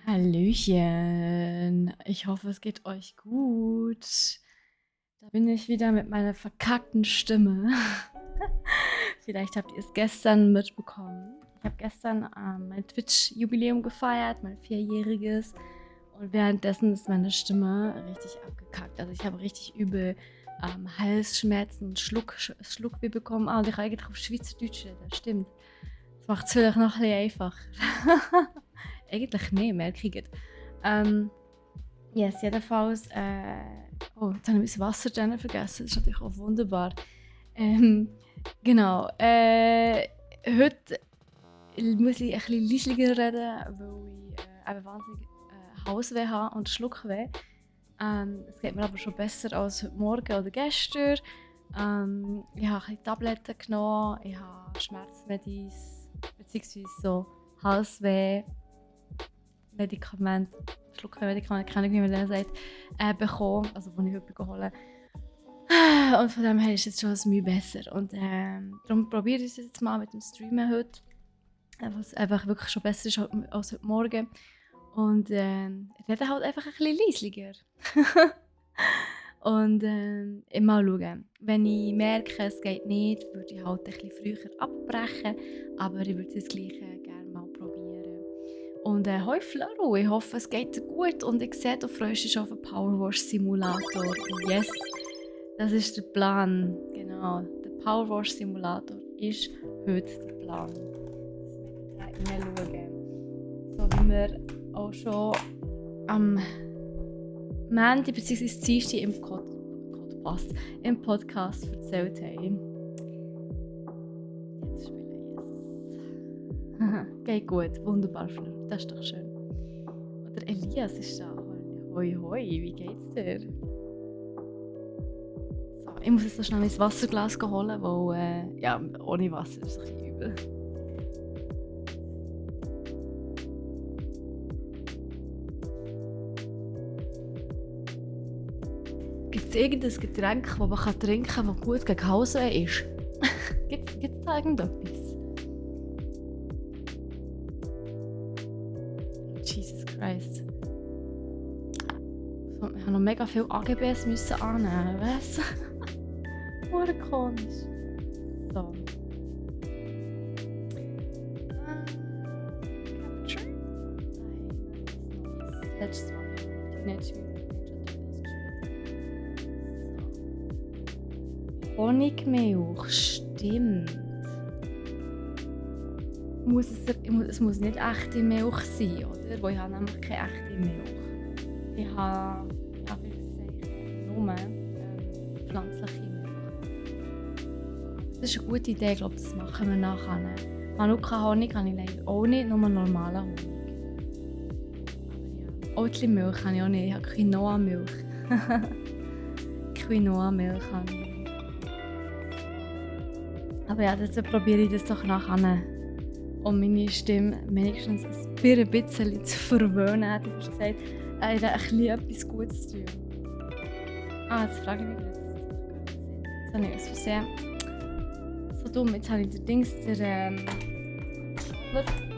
Hallöchen, ich hoffe, es geht euch gut. Da bin ich wieder mit meiner verkackten Stimme. Vielleicht habt ihr es gestern mitbekommen. Ich habe gestern mein Twitch-Jubiläum gefeiert, mein 4-jähriges. Und währenddessen ist meine Stimme richtig abgekackt. Also ich habe richtig übel Halsschmerzen und Schluckweh bekommen. Und ich kann eigentlich auf Schweizerdeutsch reden, das stimmt. Das macht es vielleicht noch ein bisschen einfacher. Eigentlich nicht, merke ich gerade. Yes, jedenfalls. Oh, jetzt habe ich mein Wasser vergessen. Das ist natürlich auch wunderbar. Genau. Heute muss ich ein bisschen leislicher reden, weil ich eben wahnsinnig Halsweh habe und Schluckweh. Es geht mir aber schon besser als heute Morgen oder gestern. Ich habe ein bisschen Tabletten genommen, ich habe Schmerzmedis, beziehungsweise so Halsweh. Medikament, Schluckweh-Medikament, keine Ahnung, wie man das sagt, bekommen, also die ich heute geholt habe. Und von dem her ist es jetzt schon ein Mühe besser. Und darum probiere ich es jetzt mal mit dem Streamen heute, was einfach wirklich schon besser ist als heute Morgen. Und ich rede halt einfach ein bisschen leislicher. Und mal schauen. Wenn ich merke, es geht nicht, würde ich halt ein bisschen früher abbrechen, aber ich würde das Gleiche gerne mal probieren. Und hoi Flaro, ich hoffe, es geht dir gut und ich sehe, du freust dich auf den Powerwash Simulator. Yes, das ist der Plan. Genau, der Powerwash Simulator ist heute der Plan. Dass wir da reinschauen. So wie wir auch schon am Montag bzw. Dienstag im Podcast erzählt haben. Jetzt spielen yes. Geht gut, wunderbar, Fleur. Das ist doch schön. Oder Elias ist da. Hoi hoi, wie geht's dir? So, ich muss jetzt noch schnell mein Wasserglas holen, weil ja, ohne Wasser ist es ein bisschen übel. Gibt es irgendein Getränk, das man trinken kann, das gut gegen Halsweh ist? Gibt es da irgendetwas? Jesus Christ. So, ich habe noch mega viele AGBs müssen annehmen. Was? Wurde komisch. So. Capture. Letztes Mal Teenage Mutant Ninja Turtles. Honigmilch, stimmt. Es muss nicht echte Milch sein, oder? Weil ich habe nämlich keine echte Milch. Ich habe, wie gesagt, nur pflanzliche Milch. Das ist eine gute Idee, ich glaube, das machen wir nachher. Manuka Honig habe ich leider auch nicht, nur normalen Honig. Aber ja, Oatly-Milch habe ich auch nicht, ich habe Quinoa-Milch. Quinoa-Milch habe ich. Aber ja, jetzt probiere ich das doch nachher. Um meine Stimme wenigstens ein bisschen zu verwöhnen, hätte ich gesagt, etwas Gutes zu tun. Jetzt frage ich mich jetzt habe ich aus Versehen so dumm, jetzt habe ich den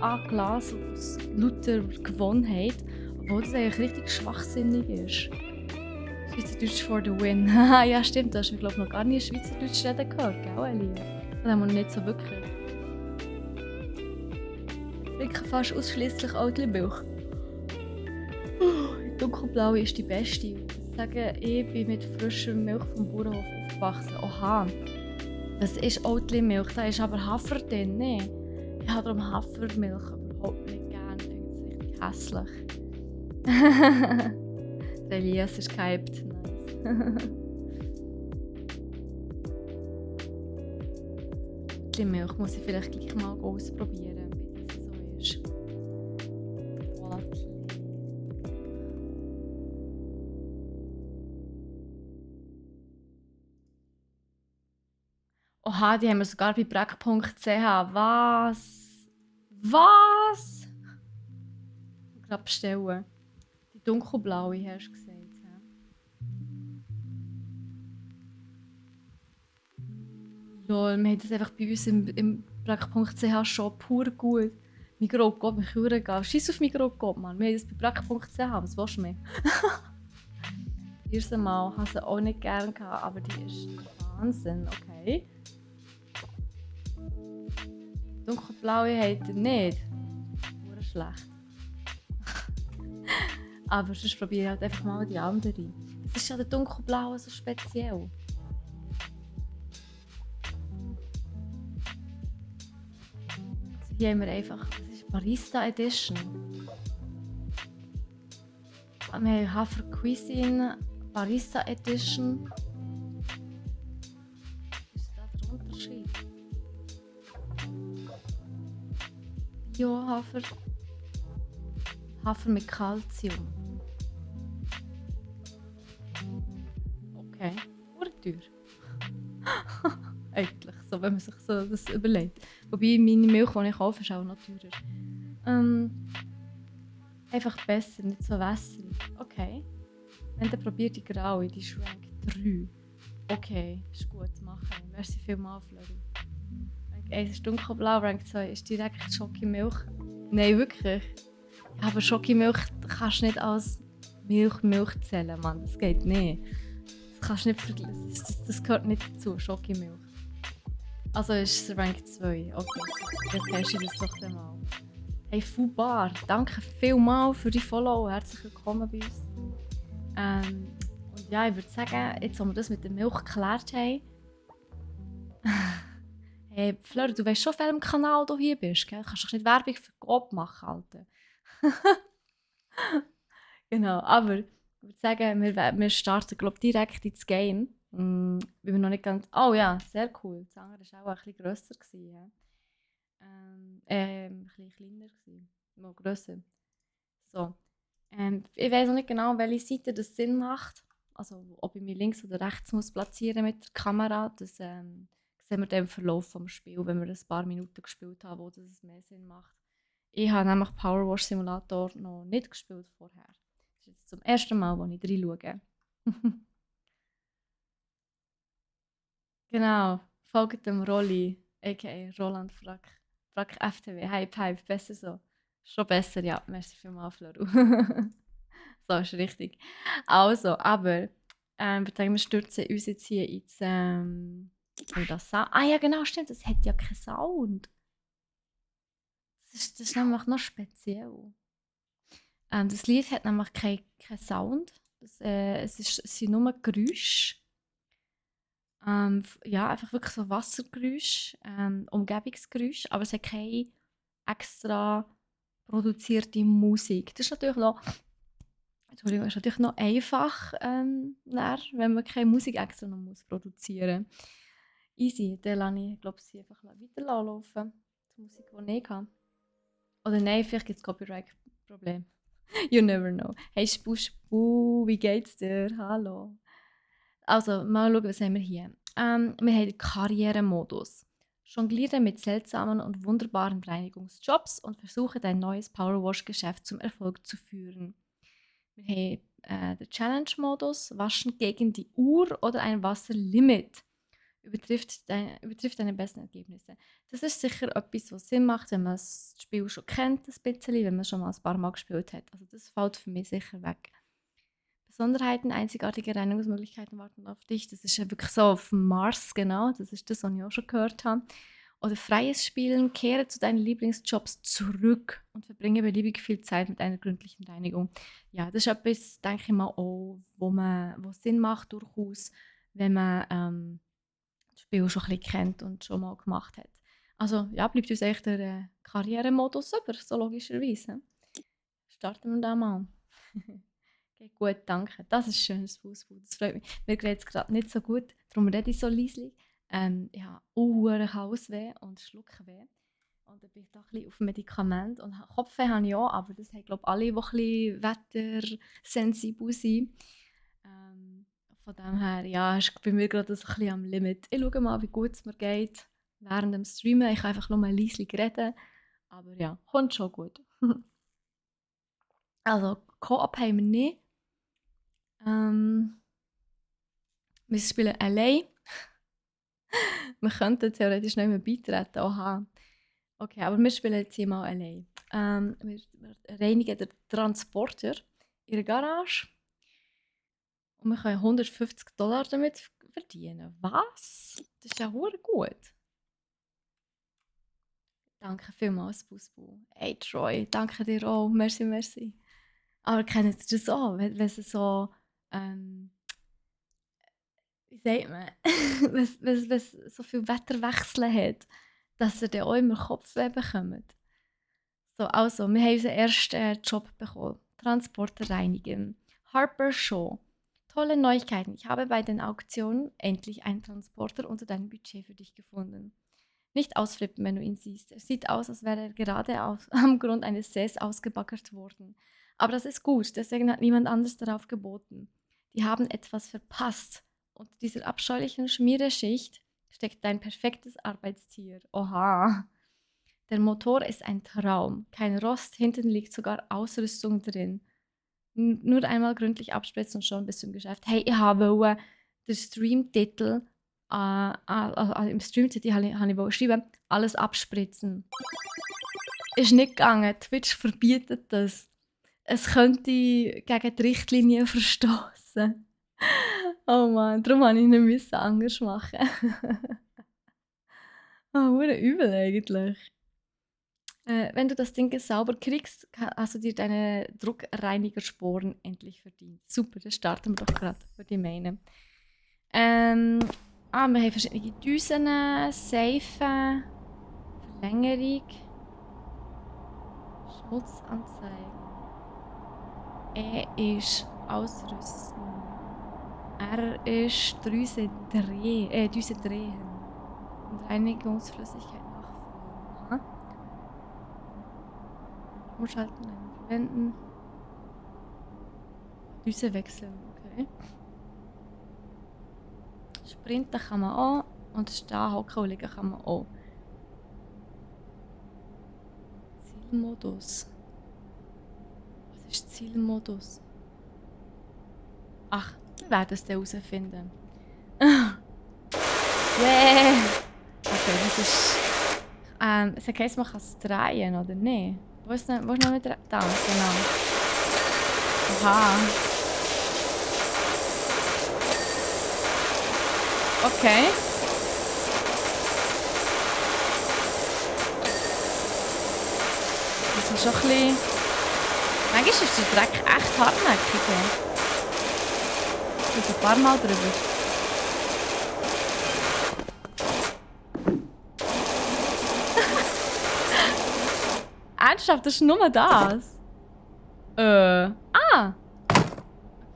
angelassen aus lauter Gewohnheit, obwohl das eigentlich richtig schwachsinnig ist. Schweizerdeutsch for the win. Ja stimmt, du hast mich glaube noch gar nie Schweizerdeutsch reden gehört, gell Elia? Das haben wir nicht so wirklich. Ich trinke fast ausschliesslich Oatly-Milch. Die dunkelblaue ist die beste. Ich sage, ich bin mit frischer Milch vom Bauernhof aufgewachsen. Oha, das ist Oatly-Milch, da ist aber Hafer drin. Ne? Ich habe darum Hafermilch überhaupt nicht gern. Ich finde es richtig hässlich. Der Elias ist gehypt. Nice. Oatly-Milch muss ich vielleicht gleich mal ausprobieren, wie das so ist. Oha, die haben wir sogar bei breck.ch. Was? Was? Ich kann bestellen. Die dunkelblaue hast du gesagt. Ja? Lol, wir haben das einfach bei uns im breck.ch Shop pur gut. Mikrokop, mich hören gehen. Scheiß auf Mikrokop, Mann. Wir haben das bei brack.ch. Was willst du mehr? Erst einmal habe sie auch nicht gern gehabt, aber die ist Wahnsinn, okay. Dunkelblaue hat er nicht. Nur schlecht. Aber sonst probiere ich halt einfach mal die andere. Das ist ja der dunkelblaue so speziell. Also hier haben wir einfach, das ist Barista Edition. Wir haben Hafer Cuisine Barista Edition. Was ist da der Unterschied? Bio-Hafer. Hafer mit Calcium. Okay, teuer. Eigentlich, so, wenn man sich so das überlegt. Wobei meine Milch, die ich kaufe, ist auch noch teurer. Einfach besser, nicht so wässrig. Okay. Wenn dann probiert die graue, die ist Rank 3. Okay, ist gut, mache ich. Merci vielmals, Flori. Rank 1 ist dunkelblau, Rank 2 ist direkt Schokimilch. Nein, wirklich. Ja, aber Schokimilch kannst du nicht als Milch zählen, Mann. Das geht nicht. Das kannst du nicht vergleichen. Das gehört nicht dazu, Schokimilch. Also ist es Rank 2. Okay, jetzt hast du das doch dann mal. Hey Fubar, danke vielmals für die Follow. Herzlich willkommen bei uns. Und ja, ich würde sagen, jetzt wo wir das mit der Milch geklärt haben. Hey Fleur, du weißt schon, auf welchem Kanal du hier bist, gell? Du kannst doch nicht Werbung für Coop machen, Alter. Genau, aber ich würde sagen, wir starten glaube direkt ins Game. Weil wir noch nicht ganz... Oh ja, sehr cool. Das andere war auch ein bisschen grösser. Ja. Ein bisschen kleiner. Noch grösser. So. Ich weiß noch nicht genau, welche Seite das Sinn macht. Also ob ich mich links oder rechts muss platzieren mit der Kamera. Das sehen wir dann im Verlauf des Spiels, wenn wir ein paar Minuten gespielt haben, wo das mehr Sinn macht. Ich habe nämlich Power Wash Simulator noch nicht gespielt vorher. Das ist jetzt zum ersten Mal, wo ich reinschaue. Genau, folgt dem Rolli, a.k.a. Roland Frack FTW. Hype, besser so. Schon besser, ja. Merci vielmals, Floru. So ist richtig. Also, aber ich denke, wir stürzen uns jetzt hier ins das Sound. Ah ja, genau, stimmt, das hat ja keinen Sound. Das ist nämlich noch speziell. Das Lied hat nämlich keinen Sound. Es sind nur Geräusche. Ja, einfach wirklich so Wassergeräusche, Umgebungsgeräusche, aber es hat keine extra produzierte Musik. Das ist natürlich noch, Entschuldigung, ist natürlich noch einfach, wenn man keine Musik extra noch muss produzieren muss. Easy, dann lasse ich, glaube sie einfach weiterlaufen. Die Musik, die ich habe. Oder nein, vielleicht gibt es Copyright-Probleme. You never know. Hey Spu, wie geht's dir? Hallo. Also, mal schauen, was haben wir hier. Wir haben den Karrieremodus. Jongliere mit seltsamen und wunderbaren Reinigungsjobs und versuche dein neues Powerwash-Geschäft zum Erfolg zu führen. Wir haben den Challenge-Modus. Waschen gegen die Uhr oder ein Wasserlimit übertrifft deine besten Ergebnisse. Das ist sicher etwas, was Sinn macht, wenn man das Spiel schon kennt, ein bisschen, wenn man schon mal ein paar Mal gespielt hat. Also das fällt für mich sicher weg. Besonderheiten, einzigartige Reinigungsmöglichkeiten warten auf dich. Das ist ja wirklich so auf dem Mars, genau. Das ist das, was ich auch schon gehört habe. Oder freies Spielen, kehre zu deinen Lieblingsjobs zurück und verbringe beliebig viel Zeit mit einer gründlichen Reinigung. Ja, das ist etwas, denke ich mal, auch, wo Sinn macht durchaus, wenn man das Spiel schon ein bisschen kennt und schon mal gemacht hat. Also ja, bleibt uns echt der Karrieremodus über, so logischerweise. Starten wir da mal. Okay, gut, danke. Das ist schönes Fußball. Das freut mich. Mir geht es gerade nicht so gut, darum rede ich so leise. Ich habe auch Halsweh und Schluckweh. Und dann bin ich da ein bisschen auf Medikament. Und Kopfweh habe ich auch, aber das haben, glaube ich, alle, die ein bisschen wettersensibel sind. Von dem her, ja, ist bei mir gerade so ein bisschen am Limit. Ich schaue mal, wie gut es mir geht während dem Streamen. Ich kann einfach nur mal leise reden. Aber ja, kommt schon gut. Also, Koop haben wir nicht. Wir spielen allein. Wir könnten theoretisch nicht mehr beitreten. Oha. Okay, aber wir spielen jetzt hier mal allein. Wir reinigen den Transporter in der Garage und wir können $150 damit verdienen. Was? Das ist ja hure gut. Danke vielmals, Busbu. Hey Troy, danke dir auch. Merci, merci. Aber kennt ihr das auch, wenn es so, wie sagt man, wenn es so viel Wetterwechsel hat, dass ihr dann auch immer Kopfweh bekommt? So, also, wir haben unseren ersten Job bekommen. Transporter reinigen. Harper Show. Tolle Neuigkeiten. Ich habe bei den Auktionen endlich einen Transporter unter deinem Budget für dich gefunden. Nicht ausflippen, wenn du ihn siehst. Er sieht aus, als wäre er gerade am Grund eines Sees ausgebaggert worden. Aber das ist gut, deswegen hat niemand anders darauf geboten. Die haben etwas verpasst. Unter dieser abscheulichen Schmiereschicht steckt dein perfektes Arbeitstier. Oha. Der Motor ist ein Traum. Kein Rost, hinten liegt sogar Ausrüstung drin. Nur einmal gründlich abspritzen und schon bis zum Geschäft. Hey, ich habe den Streamtitel, im Streamtitel habe ich geschrieben, alles abspritzen. Ist nicht gegangen. Twitch verbietet das. Es könnte gegen die Richtlinien verstoßen. Oh Mann, darum habe ich nicht anders machen. Oh, übel eigentlich. Wenn du das Ding sauber kriegst, hast du dir deine Druckreinigersporen endlich verdient. Super, das starten wir doch gerade, würde ich meinen. Wir haben verschiedene Düsen, Seifen, Verlängerung, Schmutzanzeigen. E ist Ausrüsten. R ist Düse drehen. Und Reinigungsflüssigkeit nachfüllen. Aha. Umschalten, verwenden. Düse wechseln, okay. Sprinten kann man auch. Und stehen, hocken und liegen kann man auch. Zielmodus. Was ist Zielmodus? Ach, wir werden es dann herausfinden. Yeah! Okay, das ist... es heisst, man kann es drehen, oder nicht? Wo ist noch mit da? Genau. Aha. Okay. Das ist schon ein bisschen... Manchmal ist der Dreck echt hartnäckig. Ich gehe ein paar Mal drüber. Ernsthaft, das ist nur das?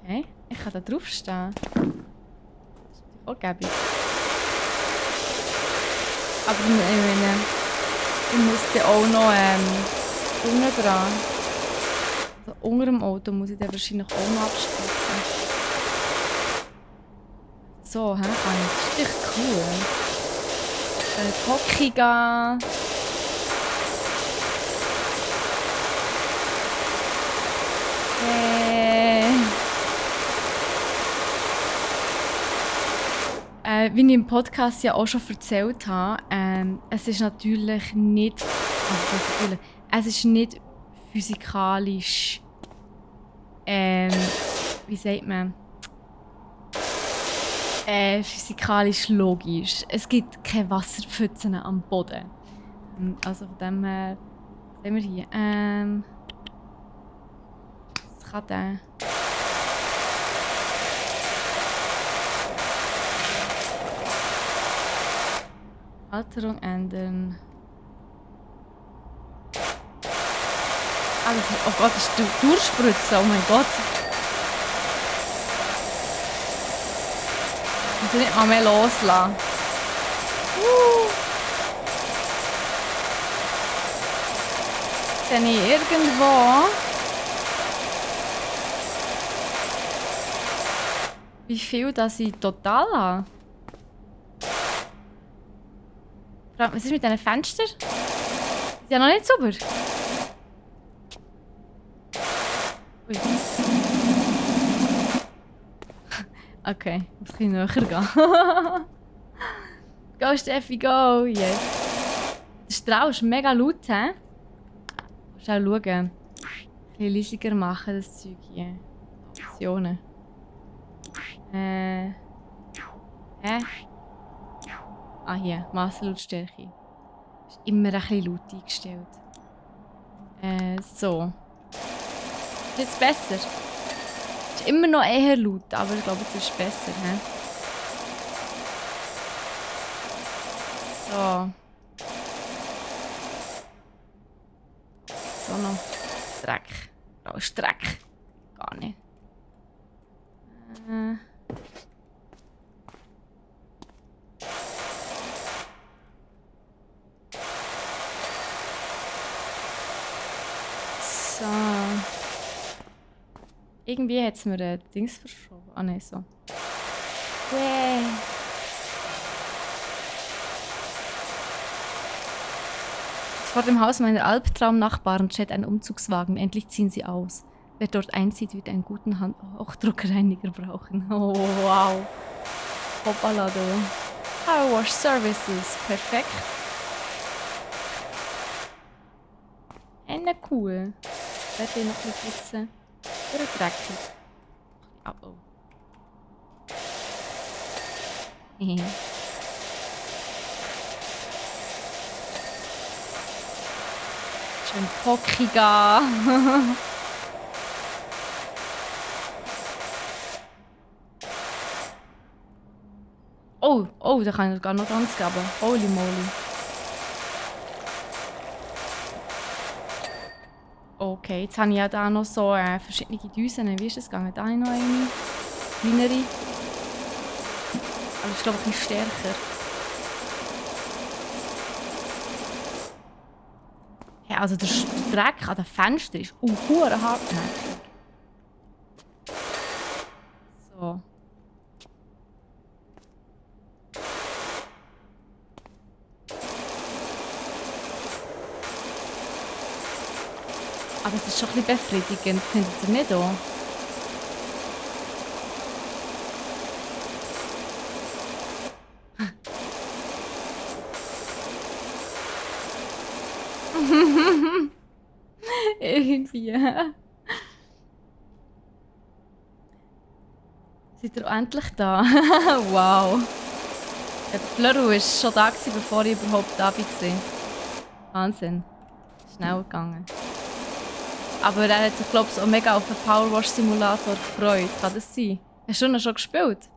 Okay, ich kann da drauf stehen. Das ist natürlich auch gäbig. Aber ich meine, ich müsste auch noch unten dran. Also unter dem Auto muss ich dann wahrscheinlich auch noch abspritzen. So, kann ich. Das ist echt cool. Hockey gehen. Wie ich im Podcast ja auch schon erzählt habe, es ist natürlich nicht, es ist nicht physikalisch, wie sagt man, physikalisch logisch. Es gibt keine Wasserpfützen am Boden. Also von dem her, sehen wir hier, was kann der? Halterung ändern. Oh Gott, das ist Durchspritzen, oh mein Gott. Ich muss nicht mal mehr loslassen. Sehe ich irgendwo, wie viel das ich total habe? Was ist mit diesen Fenstern? Ist ja noch nicht sauber. Ui. Okay, muss ich näher gehen. Go Steffi, go! Yes. Der Strahl ist mega laut, hä? Musst auch schauen. Ein bisschen leisiger machen, das Zeug hier. Optionen. Hä? Ah, hier. Massenlautstärke. Ist immer ein bisschen laut eingestellt. So. Ist jetzt besser? Ist immer noch eher laut, aber ich glaube, es ist besser, hä? So. So noch. Dreck. Oh, ist Dreck. Gar nicht. So. Irgendwie hat es mir ein Dings verschoben. Ah, nein, so. Yeah. Vor dem Haus meiner Albtraumnachbarn steht ein Umzugswagen. Endlich ziehen sie aus. Wer dort einzieht, wird einen guten Hochdruckreiniger brauchen. Oh, wow. Hoppala, du. Power Wash Services. Perfekt. Cool. Ich werde den noch ein bisschen putzen. Oder dreckig. Oh, oh. Schön pockiger. Oh, da kann ich gar noch ganz geben. Holy moly. Okay, jetzt habe ich ja da noch so verschiedene Düsen. Wie ist das gegangen? Da habe ich noch eine. Kleinere. Aber ich glaube, ein bisschen stärker. Ja, also der Dreck an den Fenstern ist hure hartnäckig. So. Aber es ist schon ein bisschen befriedigend, findet ihr nicht auch? Irgendwie. Seid ihr endlich da? Wow. Ja, der Fleur war schon da, bevor ich überhaupt da war. Wahnsinn. Schnell gegangen. Aber er hat sich, glaube ich, auch mega auf den Powerwash Simulator gefreut. Kann das sein? Hast du ihn schon gespielt?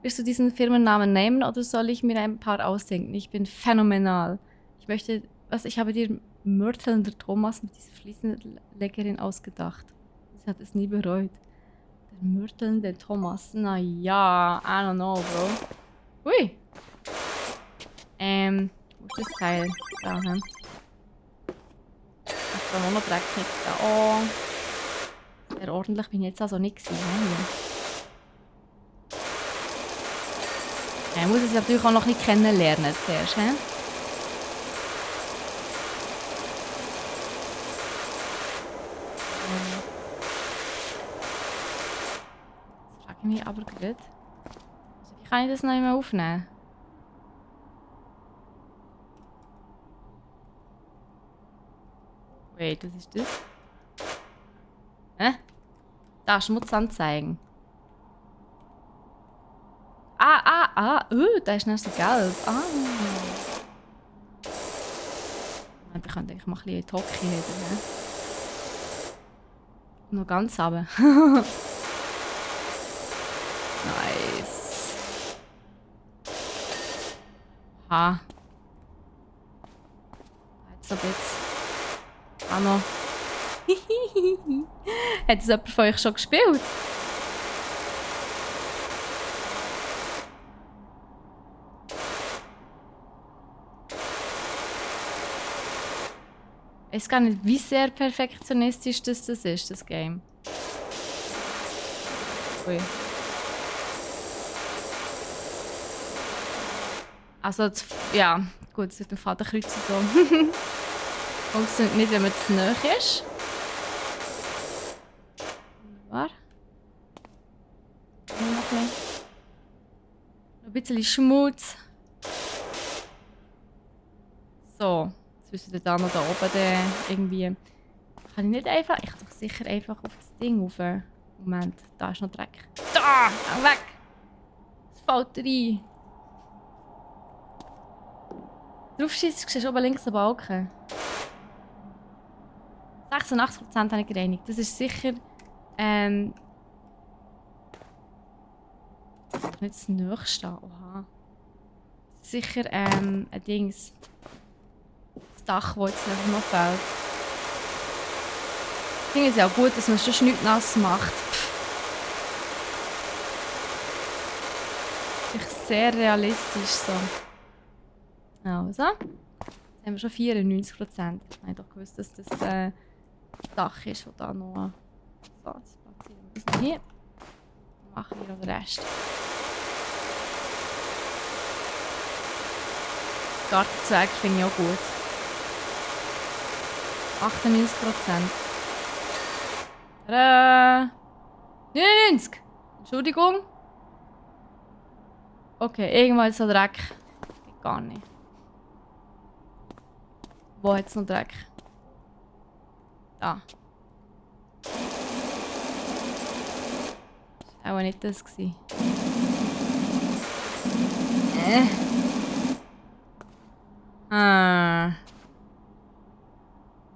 Willst du diesen Firmennamen nehmen oder soll ich mir ein paar ausdenken? Ich bin phänomenal. Ich habe dir Mörtelnder Thomas mit dieser Fliesenleckerin ausgedacht. Sie hat es nie bereut. Der mörtelnde Thomas. Na ja, I don't know, bro. Ui. Wo ist das Teil? Da, hä? Ich habe auch noch dreckig. Oh. Sehr ordentlich bin ich jetzt also nicht gewesen. Ich muss es natürlich auch noch ein bisschen kennenlernen zuerst. He? Jetzt frage ich mich aber gerade. Also, wie kann ich das noch einmal aufnehmen? Wait, was ist das? Hä? Da, Schmutz anzeigen. Da ist noch so gelb. Ich könnte eigentlich mal ein bisschen in die Hocke reden. Noch ganz runter. Nice. Ha. Jetzt noch ein bisschen. Ah, noch. Hat das jemand von euch schon gespielt? Ich weiß gar nicht, wie sehr perfektionistisch das ist, das Game. Ui. Also, ja, gut, es wird ein Fadenkreuz so. Funktioniert nicht, wenn man zu nahe ist. Wunderbar. Noch ein bisschen Schmutz. So, jetzt müssen wir da noch da oben irgendwie... Kann ich nicht einfach... Ich kann doch sicher einfach auf das Ding rauf. Moment, da ist noch Dreck. Da! Weg! Es fällt rein. Draufschießt, siehst du oben links den Balken. 86% habe ich gereinigt. Das ist sicher... nicht das Nächste. Oha. Sicher ein Dings. Das Dach, das jetzt einfach noch fehlt. Ich finde es ja auch gut, dass man sonst nichts nass macht. Ist sehr realistisch so. Also. Jetzt haben wir schon 94%. Ich habe doch gewusst, dass das das Dach ist, das da noch... So, jetzt platzieren wir das hier. Dann machen wir noch den Rest. Gartenzwerg finde ich auch gut. 98%. 99! Entschuldigung. Okay, irgendwann so Dreck. Geht gar nicht. Wo hat es noch Dreck? Da. Das war auch nicht das.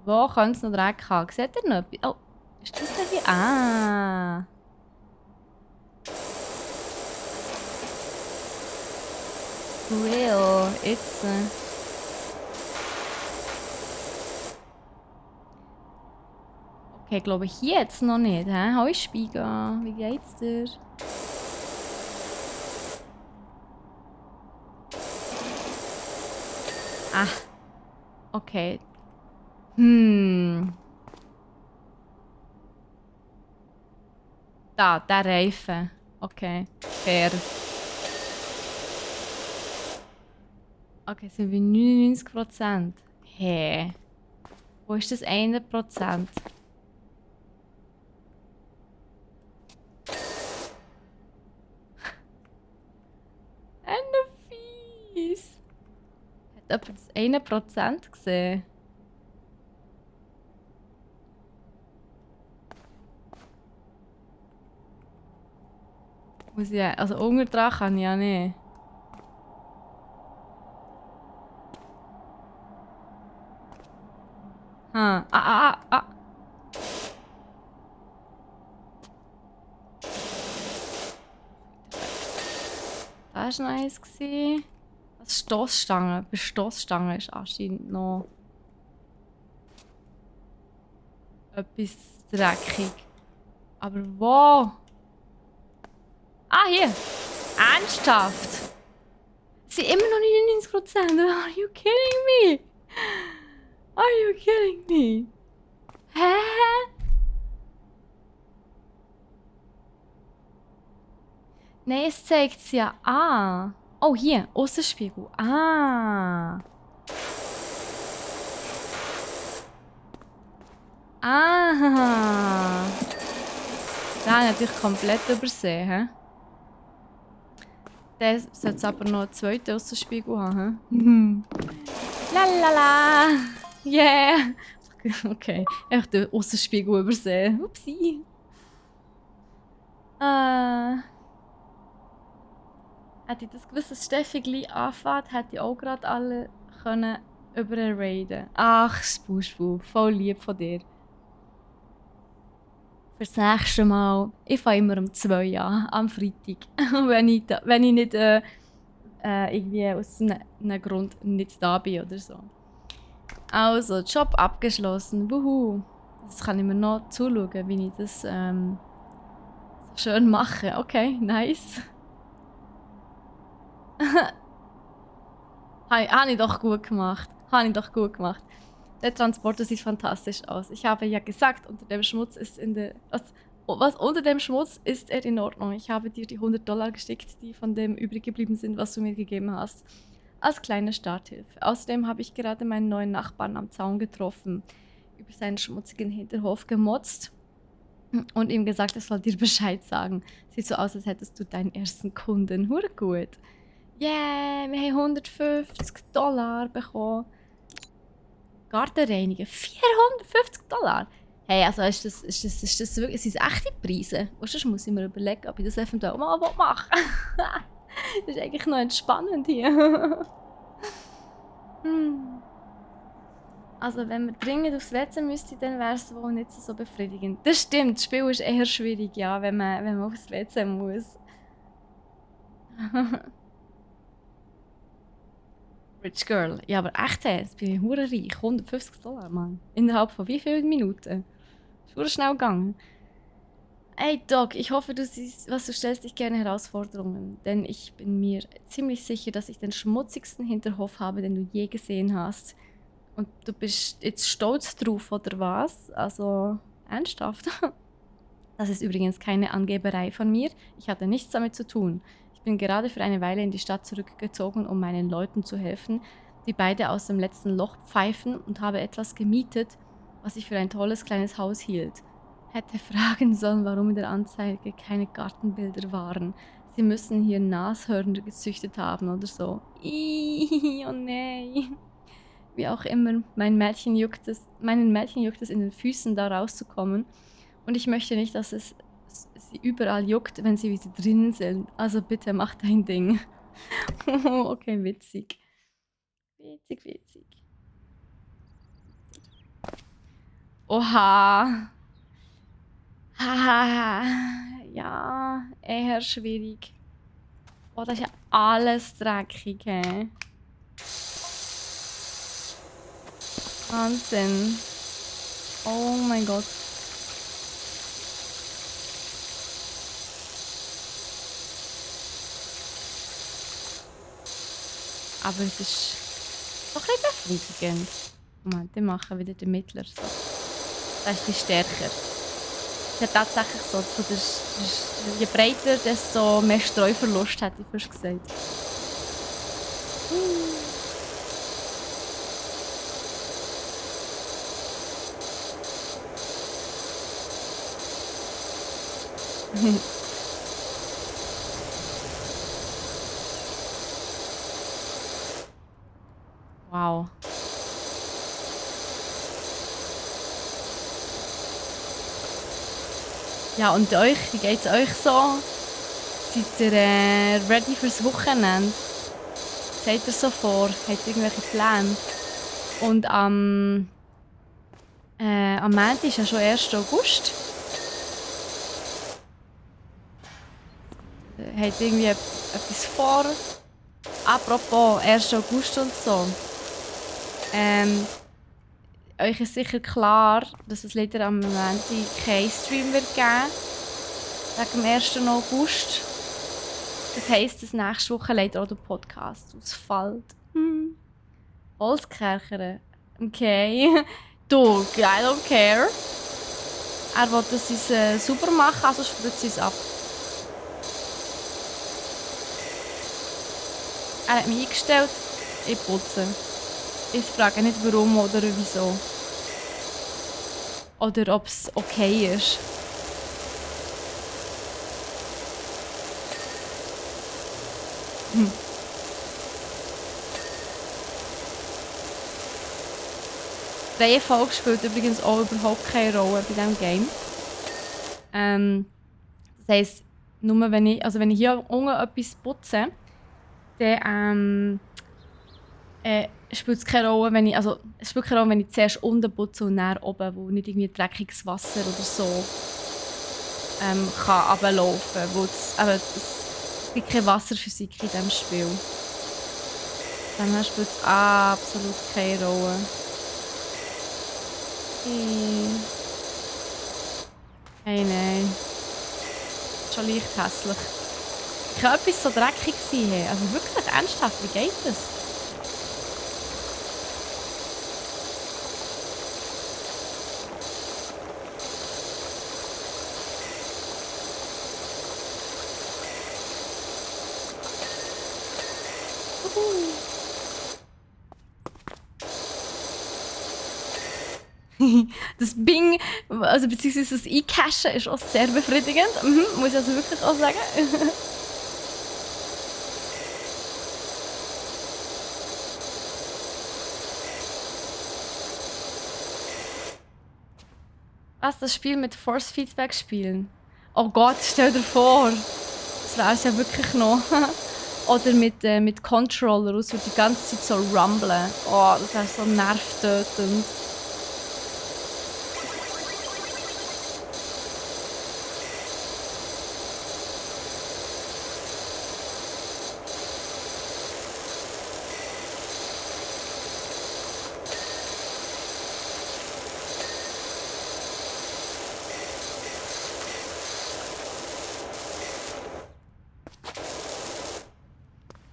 Wo könnte es noch Dreck haben? Seht ihr noch etwas? Oh, ist das denn hier? Ah. Real. Jetzt. Okay, glaube ich jetzt noch nicht. Hoi Spiga, wie geht's dir? Ah. Okay. Da, der Reifen. Okay, fair. Okay, sind wir 99%. Hä? Wo ist das 1%? Fies. Hat jemand das 1% gesehen? Muss ich ja, also unten dran kann ich ja nicht. Ah. Das war nice. Das Stossstange. Bei Stossstange ist anscheinend noch etwas dreckig. Aber wo? Ah, hier! Ernsthaft! Sie sind immer noch 99%. Are you kidding me? Are you kidding me? Hä? Nein, es zeigt es ja an. Oh, hier, Aussenspiegel. Ah. Ah. Das habe ich natürlich komplett übersehen. He? Der sollte es aber noch einen zweiten Aussenspiegel haben. Lalala. Yeah. Okay, ich habe den Aussenspiegel übersehen. Upsi. Hätte ich das gewusst, dass Steffi gleich anfängt, hätte ich auch gerade alle können überraiden. Ach, Spusbu, voll lieb von dir. Fürs nächste Mal, ich fange immer um 2 an, am Freitag. wenn ich nicht irgendwie aus einem Grund nicht da bin oder so. Also, Job abgeschlossen. Wuhu. Das kann ich mir noch zuschauen, wie ich das so schön mache. Okay, nice. Habe ich doch gut gemacht. Der Transporter sieht fantastisch aus. Ich habe ja gesagt, unter dem Schmutz ist was unter dem Schmutz ist er in Ordnung. Ich habe dir die $100 geschickt, die von dem übrig geblieben sind, was du mir gegeben hast. Als kleine Starthilfe. Außerdem habe ich gerade meinen neuen Nachbarn am Zaun getroffen, über seinen schmutzigen Hinterhof gemotzt und ihm gesagt, er soll dir Bescheid sagen. Sieht so aus, als hättest du deinen ersten Kunden. Hure gut. Yeah, wir haben $150 bekommen. Garten reinigen. 450 $. Hey, also ist das wirklich, sind das echte Preise? Und sonst muss ich mir überlegen, ob ich das eventuell mal machen will. Das ist eigentlich noch entspannend hier. Also wenn man dringend aufs WC müsste, dann wäre es wohl nicht so befriedigend. Das stimmt, das Spiel ist eher schwierig, ja, wenn man aufs WC muss. Rich Girl. Ja, aber echt, jetzt bin ich hure reich. 150 $, Mann. Innerhalb von wie vielen Minuten? Ist hure schnell gegangen. Hey Doc, ich hoffe, du siehst, was du stellst dich gerne Herausforderungen. Denn ich bin mir ziemlich sicher, dass ich den schmutzigsten Hinterhof habe, den du je gesehen hast. Und du bist jetzt stolz drauf, oder was? Also, ernsthaft? Das ist übrigens keine Angeberei von mir. Ich hatte nichts damit zu tun. Ich bin gerade für eine Weile in die Stadt zurückgezogen, um meinen Leuten zu helfen, die beide aus dem letzten Loch pfeifen, und habe etwas gemietet, was ich für ein tolles kleines Haus hielt. Hätte fragen sollen, warum in der Anzeige keine Gartenbilder waren. Sie müssen hier Nashörner gezüchtet haben oder so. Oh nein. Wie auch immer, meinen Mädchen juckt es in den Füßen, da rauszukommen. Und ich möchte nicht, dass es sie überall juckt, wenn sie wieder drin sind. Also bitte mach dein Ding. Okay, witzig. Witzig. Oha. Haha. Ja, eher schwierig. Oh, das ist ja alles dreckig, hä? Wahnsinn. Oh mein Gott. Aber es ist doch ein bisschen befriedigend. Moment, die machen wieder den Mittler. So. Das ist die stärker. Es ist ja tatsächlich so, je breiter, desto mehr Streuverlust, hätte ich fast gesagt. Wow. Ja, und euch? Wie geht's euch so? Seid ihr ready fürs Wochenende? Seid ihr so vor? Habt ihr irgendwelche Pläne? Und am Montag ist ja schon 1. August. Habt ihr irgendwie etwas vor? Apropos 1. August und so. Euch ist sicher klar, dass es leider am Montag keinen Stream wird geben. Wegen dem 1. August. Das heisst, dass nächste Woche leider auch der Podcast ausfällt. Holzkercher. Okay. Du, I don't care. Er will, dass sie es sauber machen, also spritzt sie es ab. Er hat mich eingestellt, ich putze. Ich frage nicht warum oder wieso. Oder ob es okay ist. Die Reihenfolge spielt übrigens auch überhaupt keine Rolle bei diesem Game. Das heisst, nur wenn ich hier unten etwas putze, dann spielt es keine Rolle, wenn ich, es spielt keine Rolle, wenn ich zuerst unten putze und dann oben, wo nicht irgendwie dreckiges Wasser oder so kann runterlaufen. Es gibt keine Wasserphysik in diesem Spiel. Dann spielt es absolut keine Rolle. Hey, nein. Schon leicht hässlich. Kann etwas so dreckig sein? Hey? Also wirklich ernsthaft, wie geht das? Das Bing, also beziehungsweise das Eincachen ist auch sehr befriedigend. Muss ich also wirklich auch sagen. Was, das Spiel mit Force Feedback spielen? Oh Gott, stell dir vor. Das wäre es ja wirklich noch. Oder mit Controller, aus die ganze Zeit so rumblen. Oh, das wäre so nervtötend.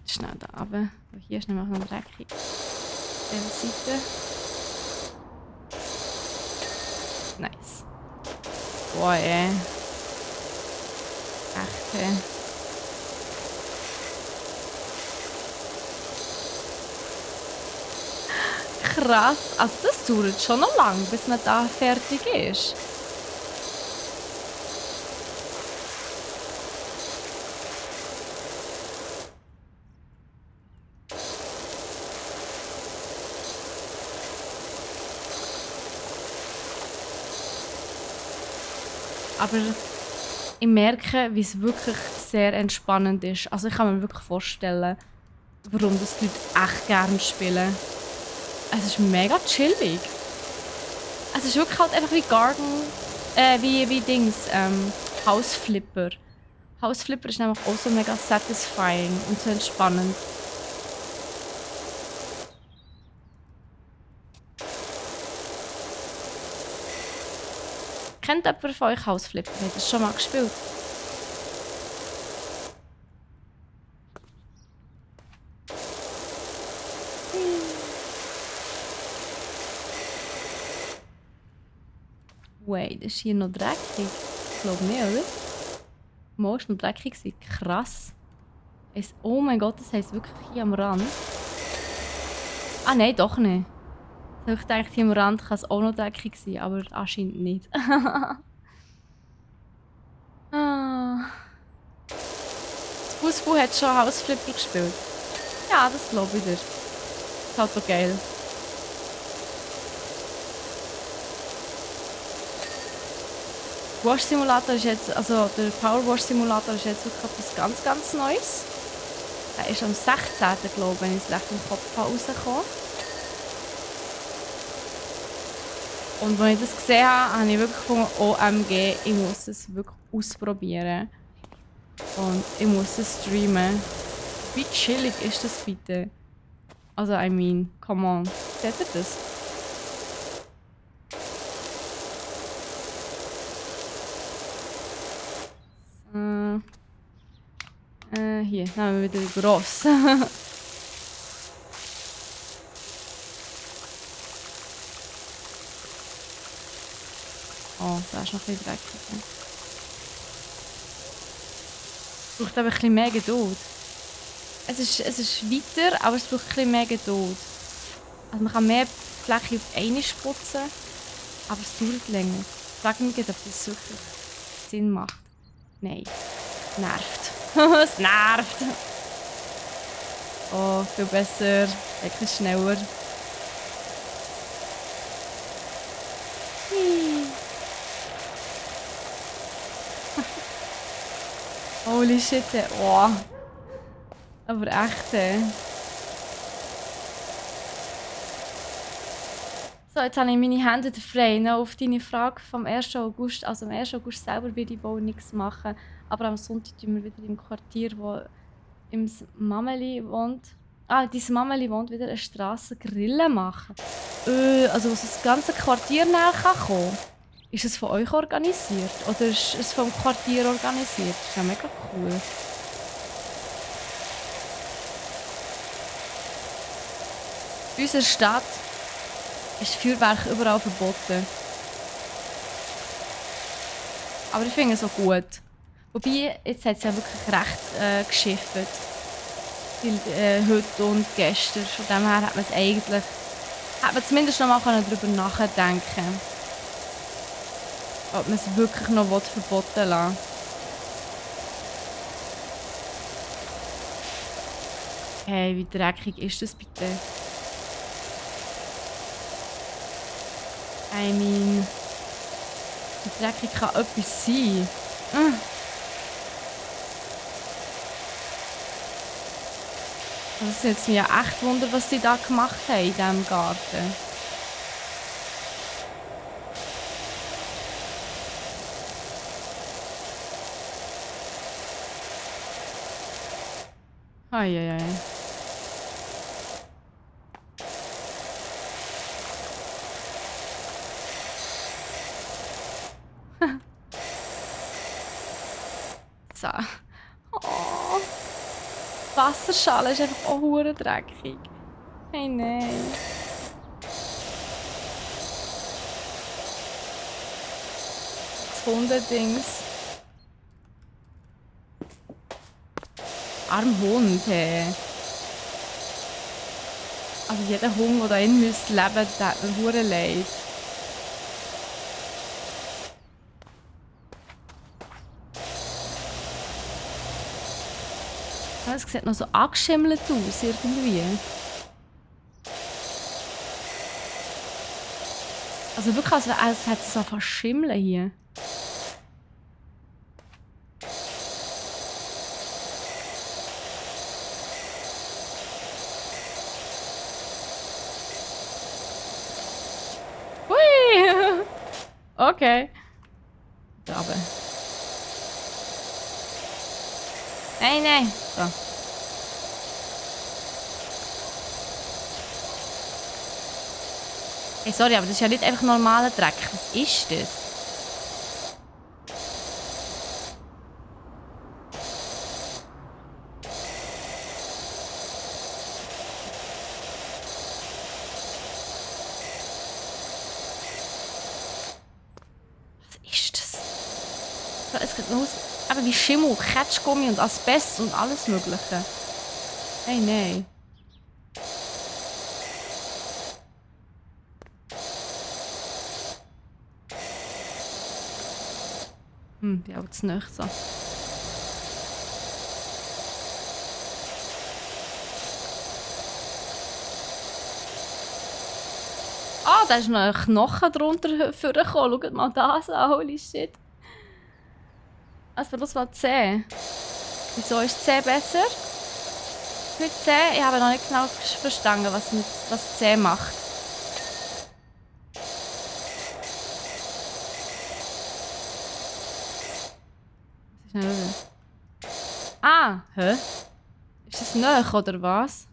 Schnell da runter. Hier ist nämlich noch dreckig. Diese Seite. Nice. Boah, ey. Echt, ey. Krass. Also das dauert schon noch lang, bis man da fertig ist. Aber ich merke, wie es wirklich sehr entspannend ist. Also ich kann mir wirklich vorstellen, warum das die Leute echt gerne spielen. Es ist mega chillig. Es ist wirklich halt einfach wie Garden, wie Dings, House Flipper. House Flipper ist nämlich auch so mega satisfying und so entspannend. Kennt jemand von euch House Flipper? Hat das schon mal gespielt? Wait, ist hier noch dreckig? Ich glaube nicht, oder? Mal ist noch dreckig gewesen. Krass. Oh mein Gott, das heisst wirklich hier am Rand. Ah nein, doch nicht. Ich dachte, hier am Rand kann es auch noch dreckig sein, aber anscheinend nicht. Ah. Das Busbu hat schon Hausflipper gespielt. Ja, das glaube ich dir. Das ist halt so geil. Wash Simulator ist jetzt, also der Power Wash Simulator ist jetzt wirklich etwas ganz, ganz Neues. Er ist am 16. glaube ich, wenn ich es recht im Kopf habe, rausgekommen. Und als ich das gesehen habe, habe ich wirklich gefunden, OMG, ich muss es wirklich ausprobieren. Und ich muss es streamen. Wie chillig ist das bitte? Also, I mean, come on. Seht ihr das? Hier, nehmen wir wieder gross. Oh, da ist noch ein bisschen dreckig. Es braucht aber ein bisschen mehr Geduld. Es ist weiter, aber es braucht ein bisschen mehr Geduld. Also man kann mehr Fläche auf einmal putzen, aber es dauert länger. Ich frage mich, ob das wirklich Sinn macht. Nein. Es nervt. Es nervt. Oh, viel besser. Wirklich schneller. Holy shit. Oh. Aber echt. So, jetzt habe ich meine Hände wieder frei. Noch auf deine Frage vom 1. August. Also am 1. August selber werde ich wohl nichts machen. Aber am Sonntag tun wir wieder im Quartier, wo im Mameli wohnt. Ah, dein Mameli wohnt wieder eine Strasse Grillen machen. Also wo das ganze Quartier näher kommen kann. Ist es von euch organisiert? Oder ist es vom Quartier organisiert? Das ist ja mega cool. In unserer Stadt ist Feuerwerk überall verboten. Aber ich finde es auch gut. Wobei, jetzt hat es ja wirklich recht geschifft. Heute und gestern. Von dem her hat man es eigentlich... Hat man zumindest noch mal darüber nachdenken können. Ob man es wirklich noch verboten lassen will. Hey, wie dreckig ist das bitte? I mean... Die Dreckig kann etwas sein. Also es jetzt mir echt Wunder, was sie da gemacht haben in diesem Garten. Eieiei. So. Oh. Die Wasserschale ist einfach auch hure dreckig. Hey, nein. Das Hundedings. Arm Hund, hey. Also jeder Hund, der da innen müsste leben, der hat mir hure leid. Es sieht noch so angeschimmelt aus, irgendwie. Also wirklich, als hätte es so verschimmeln hier. Hui! Okay. Da oben. Nein, nein. So. Hey, sorry, aber das ist ja nicht einfach normaler Dreck. Was ist das? Was ist das? Es geht los. Aber wie Schimmel, Ketschgummi und Asbest und alles Mögliche. Hey, nein. Die auch zu nahe so. Ah, da ist noch ein Knochen drunter vorgekommen. Schaut mal das an, holy shit. Also bloß mal C. Wieso ist C besser? Mit C? Ich habe noch nicht genau verstanden, was C macht. Ah, hä? Ist das nahe oder was?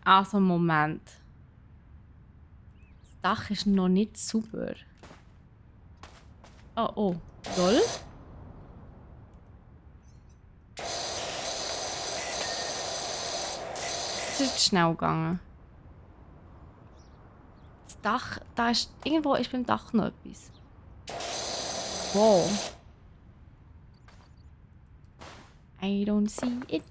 Also Moment. Das Dach ist noch nicht sauber. Oh, oh. Lol. Es ist schnell gegangen. Das Dach, da ist... Irgendwo ist beim Dach noch etwas. Wow. I don't see it.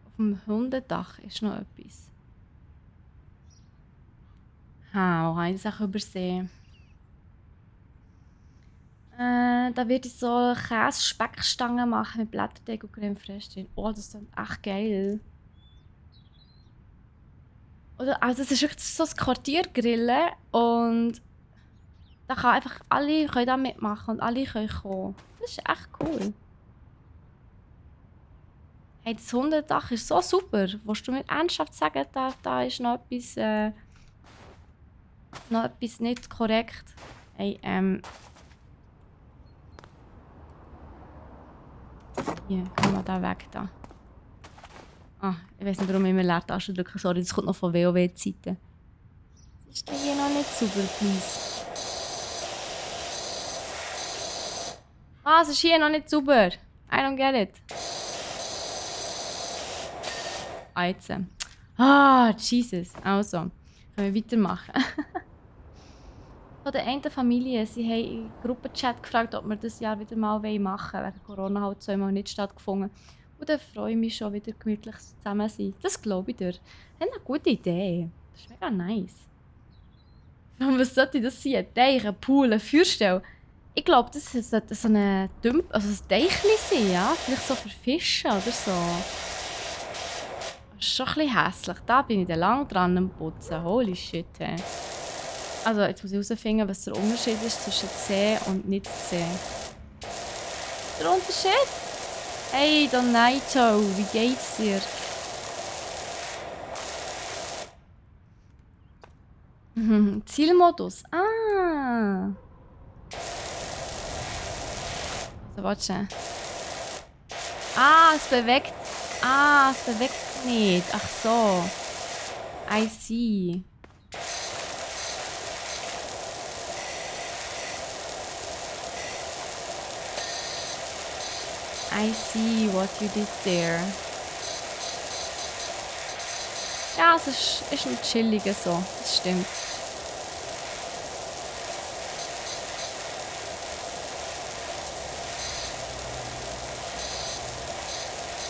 Auf dem Hundedach ist noch etwas. Ha, wo habe ich das auch übersehen? Da werde ich so Käse-Speckstangen machen mit Blätterteig und Creme fraiche drin. Oh, das ist echt geil. Oder, also das ist wirklich so ein Quartiergrillen und da kann einfach alle können da mitmachen und alle können kommen. Das ist echt cool. Hey, das Hundedach ist so super. Willst du mir ernsthaft sagen, da ist noch etwas nicht korrekt? Hey, hier, kann man da weg da. Ah, ich weiß nicht, warum ich immer Leertaste drücke. Sorry, das kommt noch von WoW-Zeiten. Ist der hier noch nicht sauber, please? Ah, es ist hier noch nicht sauber. I don't get it. Ah, jetzt. Ah, Jesus. Also, können wir weitermachen. Von der einen Familie, sie haben im Gruppenchat gefragt, ob wir das Jahr wieder mal machen wollen. Wegen Corona hat zweimal nicht stattgefunden. Und dann freue ich mich schon wieder gemütlich zusammen sein. Das glaube ich dir. Das ist eine gute Idee. Das ist mega nice. Was sollte das sein? Ein Teich, ein Pool, eine Feuerstelle? Ich glaube, das sollte so ein Teichli sein, ja? Vielleicht so für Fische oder so. ist schon ein bisschen hässlich. Da bin ich dann lang dran am Putzen. Holy shit, hey. Also, jetzt muss ich herausfinden, was der Unterschied ist zwischen C und nicht C. Der Unterschied? Hey, Donato, wie geht's dir? Zielmodus. Ah. Also, warte. Ah, es bewegt. Ah, es bewegt nicht. Ach so. I see. I see what you did there. Ja, es ist ein chilliger so. Das stimmt.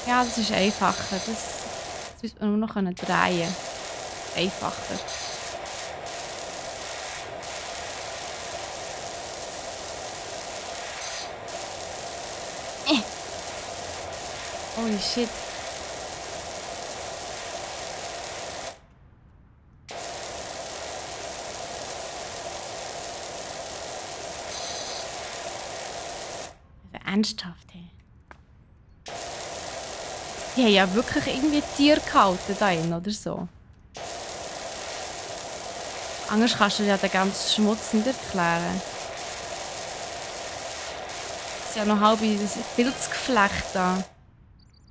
Ja, das ist einfacher. Das müsste man nur noch drehen. Einfacher. Holy shit. Also ernsthaft, hey. Die haben ja wirklich irgendwie Tiere gehalten da drin, oder so. Anders kannst du ja den ganzen Schmutz nicht erklären. Das ist ja noch halb das Pilzgeflecht da.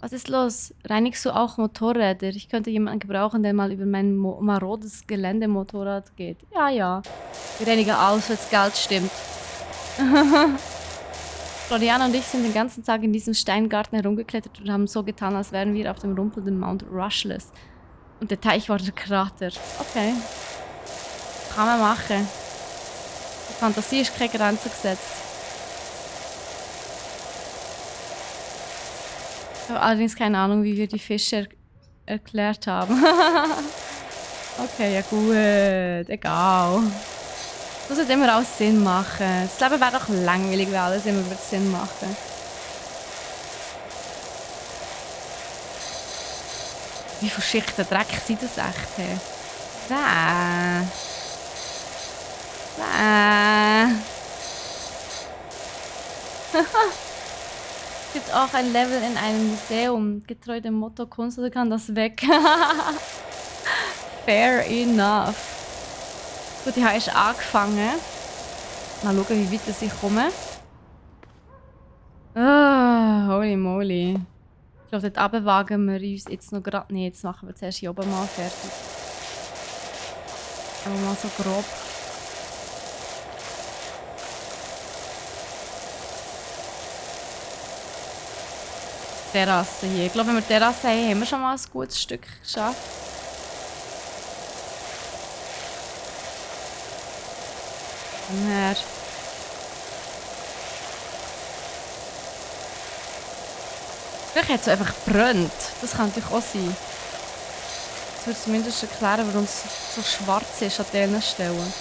Was ist los? Reinigst du auch Motorräder? Ich könnte jemanden gebrauchen, der mal über mein marodes Geländemotorrad geht. Ja, ja. Wir reinigen aus, wenn das Geld stimmt. Floriana und ich sind den ganzen Tag in diesem Steingarten herumgeklettert und haben so getan, als wären wir auf dem rumpelnden Mount Rushless. Und der Teich war der Krater. Okay. Kann man machen. Die Fantasie ist keine Grenze gesetzt. Ich habe allerdings keine Ahnung, wie wir die Fische erklärt haben. Okay, ja gut. Egal. Das sollte immer auch Sinn machen. Das Leben wäre doch langweilig, wenn alles immer Sinn machen. Wie viele Schichten Dreck sind das echt? Hey? Es gibt auch ein Level in einem Museum. Getreu dem Motto Kunst oder kann das weg. Fair enough. Gut, ich habe erst angefangen. Mal schauen, wie weit ich komme. Holy moly. Ich glaube, dort runter wagen wir uns jetzt noch gerade nicht. Jetzt machen wir zuerst hier oben mal fertig. Aber mal so grob. Terrasse hier. Ich glaube, wenn wir Terrasse haben, haben wir schon mal ein gutes Stück geschafft. Her. Vielleicht hat es einfach gebrannt. Das kann natürlich auch sein. Das würde zumindest erklären, warum es so schwarz ist an diesen Stellen.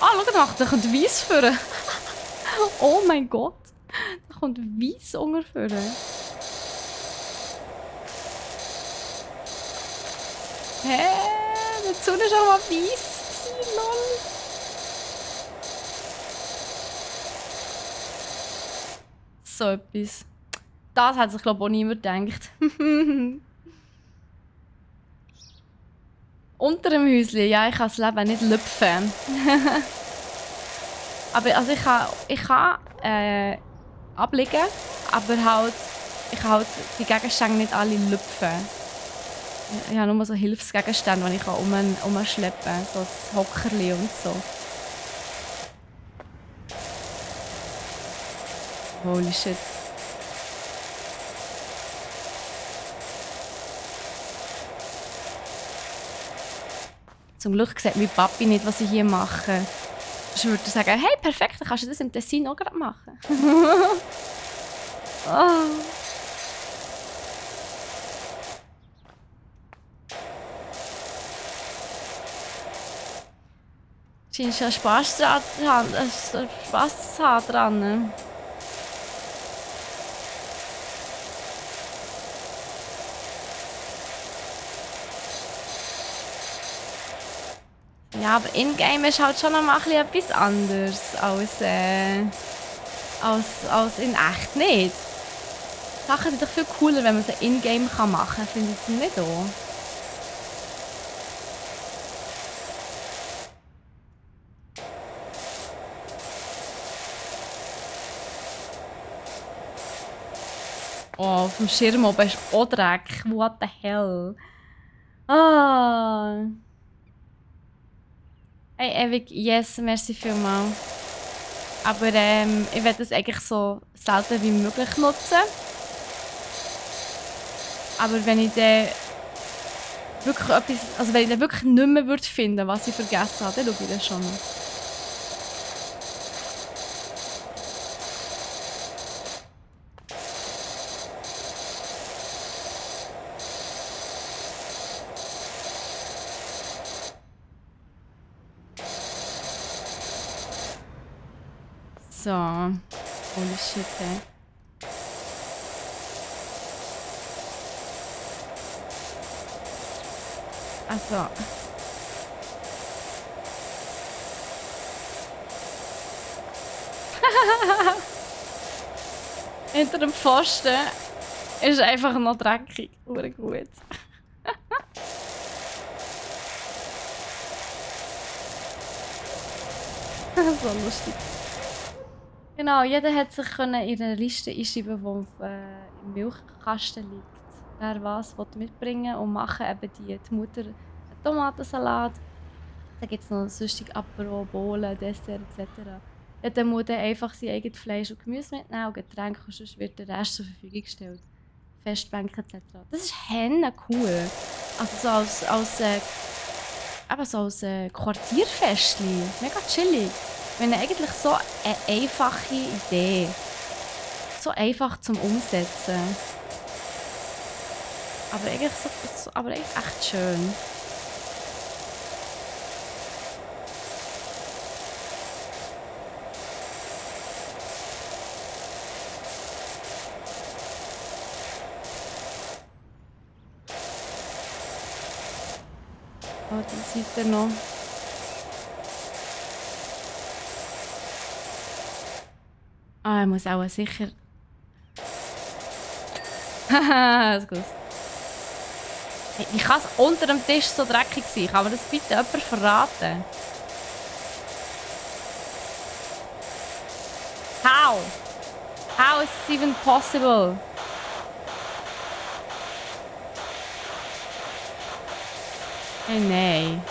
Ah, schau mal, da kommt Weiss führen. Oh mein Gott. Da kommt Weiss ungefähr. Hä? Die Sonne ist auch mal weiss. Lol. So etwas. Das hat sich, glaube ich, auch niemand gedacht. Unter dem Häuschen, ja, ich kann das Leben nicht lüpfen. Aber also ich kann abliegen, aber halt, ich kann halt die Gegenstände nicht alle lüpfen. Ich habe nur so Hilfsgegenstände, die ich umschleppen kann. So das Hockerli und so. Holy shit. Zum Glück sieht mein Papi nicht, was ich hier mache. Ich würde sagen, hey, perfekt, dann kannst du das im Tessin auch gerade machen. Oh. Scheint schon Spaß zu haben dran. Ja, aber in-game ist halt schon noch mal ein bisschen etwas anderes als in echt, nicht? Sachen sind doch viel cooler, wenn man sie in-game machen kann, finde ich nicht auch. Oh, auf dem Schirm oben ist auch Dreck. What the hell? Ah. Hey, Evik, yes, merci vielmals. Aber ich werde das eigentlich so selten wie möglich nutzen. Aber wenn ich dann wirklich etwas, also wenn ich dann wirklich nicht mehr würde finden, was ich vergessen habe, dann schaue ich das schon noch. So. Holy shit, ey. Also. Hinter dem Pfosten ist einfach noch dreckig. Ure gut. So lustig. Genau, jeder hat sich in eine Liste einschreiben, die im Milchkasten liegt. Wer was mitbringen und machen eben die Mutter einen Tomatensalat. Dann gibt es noch sonstige Apero, Bohlen, Dessert etc. Ja, dann muss er einfach sein eigenes Fleisch und Gemüse mitnehmen und Getränke, und sonst wird der Rest zur Verfügung gestellt. Festbänke etc. Das ist henne cool. Also so als Quartierfestli. Mega chillig. Ich meine, eigentlich so eine einfache Idee. So einfach zum Umsetzen. Aber eigentlich echt schön. Oh, die Seite noch. Ah, ich muss auch sicher. Haha, ist gut. Hey, wie kann es unter dem Tisch so dreckig sein? Kann mir das bitte jemand verraten? How? How is it even possible? Hey, nein.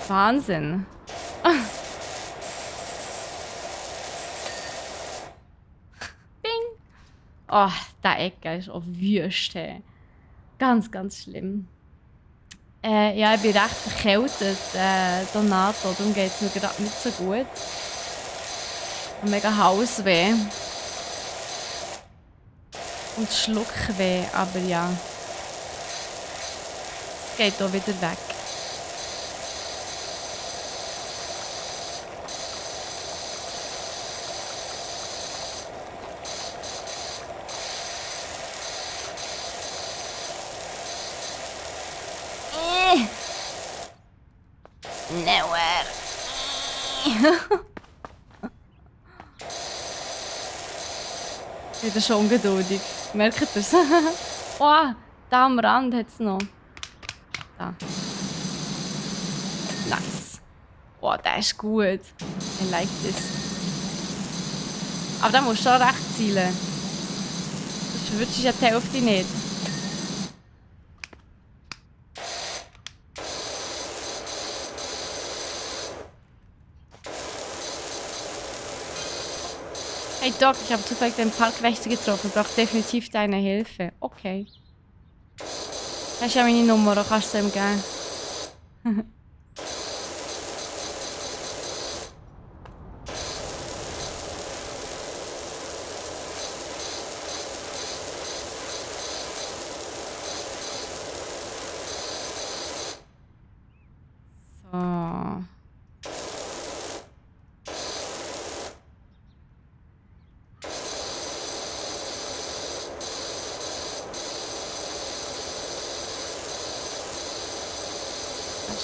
Wahnsinn. Bing. Oh, der Ecke ist auch Wüste. Ganz, ganz schlimm. Ja, ich bin recht verkältet, Donato. Darum geht es mir gerade nicht so gut. Mega Halsweh. Und Schluckweh, aber ja. Es geht auch wieder weg. Nowhere. Wieder schon ungeduldig. Merkt ihr es? Oh, da am Rand hat es noch. Da. Nice. Oh, der ist gut. I like this. Aber da musst du schon recht zielen. Sonst verwirrst du ja die Hälfte nicht. Hey Doc, ich habe zufällig den Parkwächter getroffen. Braucht definitiv deine Hilfe. Okay. Das ist ja meine Nummer, da kannst du es ihm geben. So.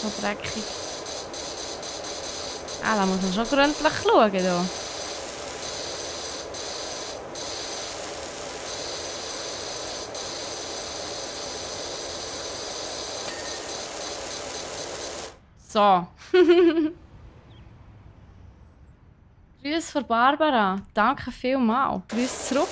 schon dreckig. Ah, da muss man schon gründlich schauen hier. So. Grüß von Barbara. Danke vielmals. Grüß zurück.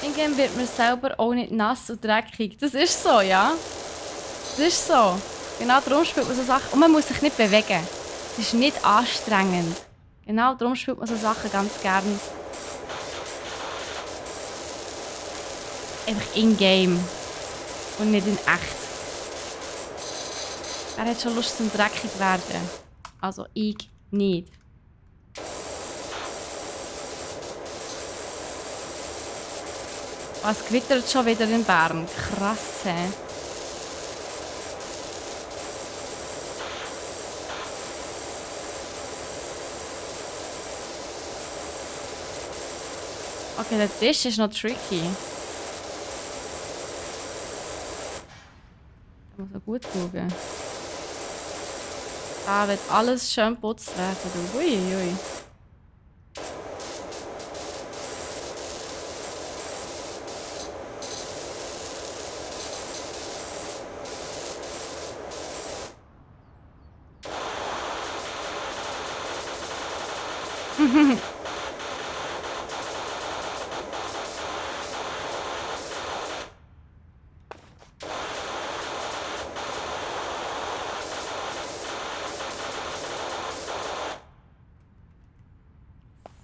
Ingame wird man selber auch nicht nass und dreckig. Das ist so, ja. Das ist so. Genau darum spielt man so Sachen. Und man muss sich nicht bewegen. Es ist nicht anstrengend. Genau darum spielt man so Sachen ganz gerne. Einfach in-game. Und nicht in echt. Er hat schon Lust zum dreckig werden. Also ich nicht. Was gewittert schon wieder in Bern? Krass, hä? Okay, der Tisch ist noch tricky. Da muss man gut schauen. Da wird alles schön geputzt werden. Uiuiui.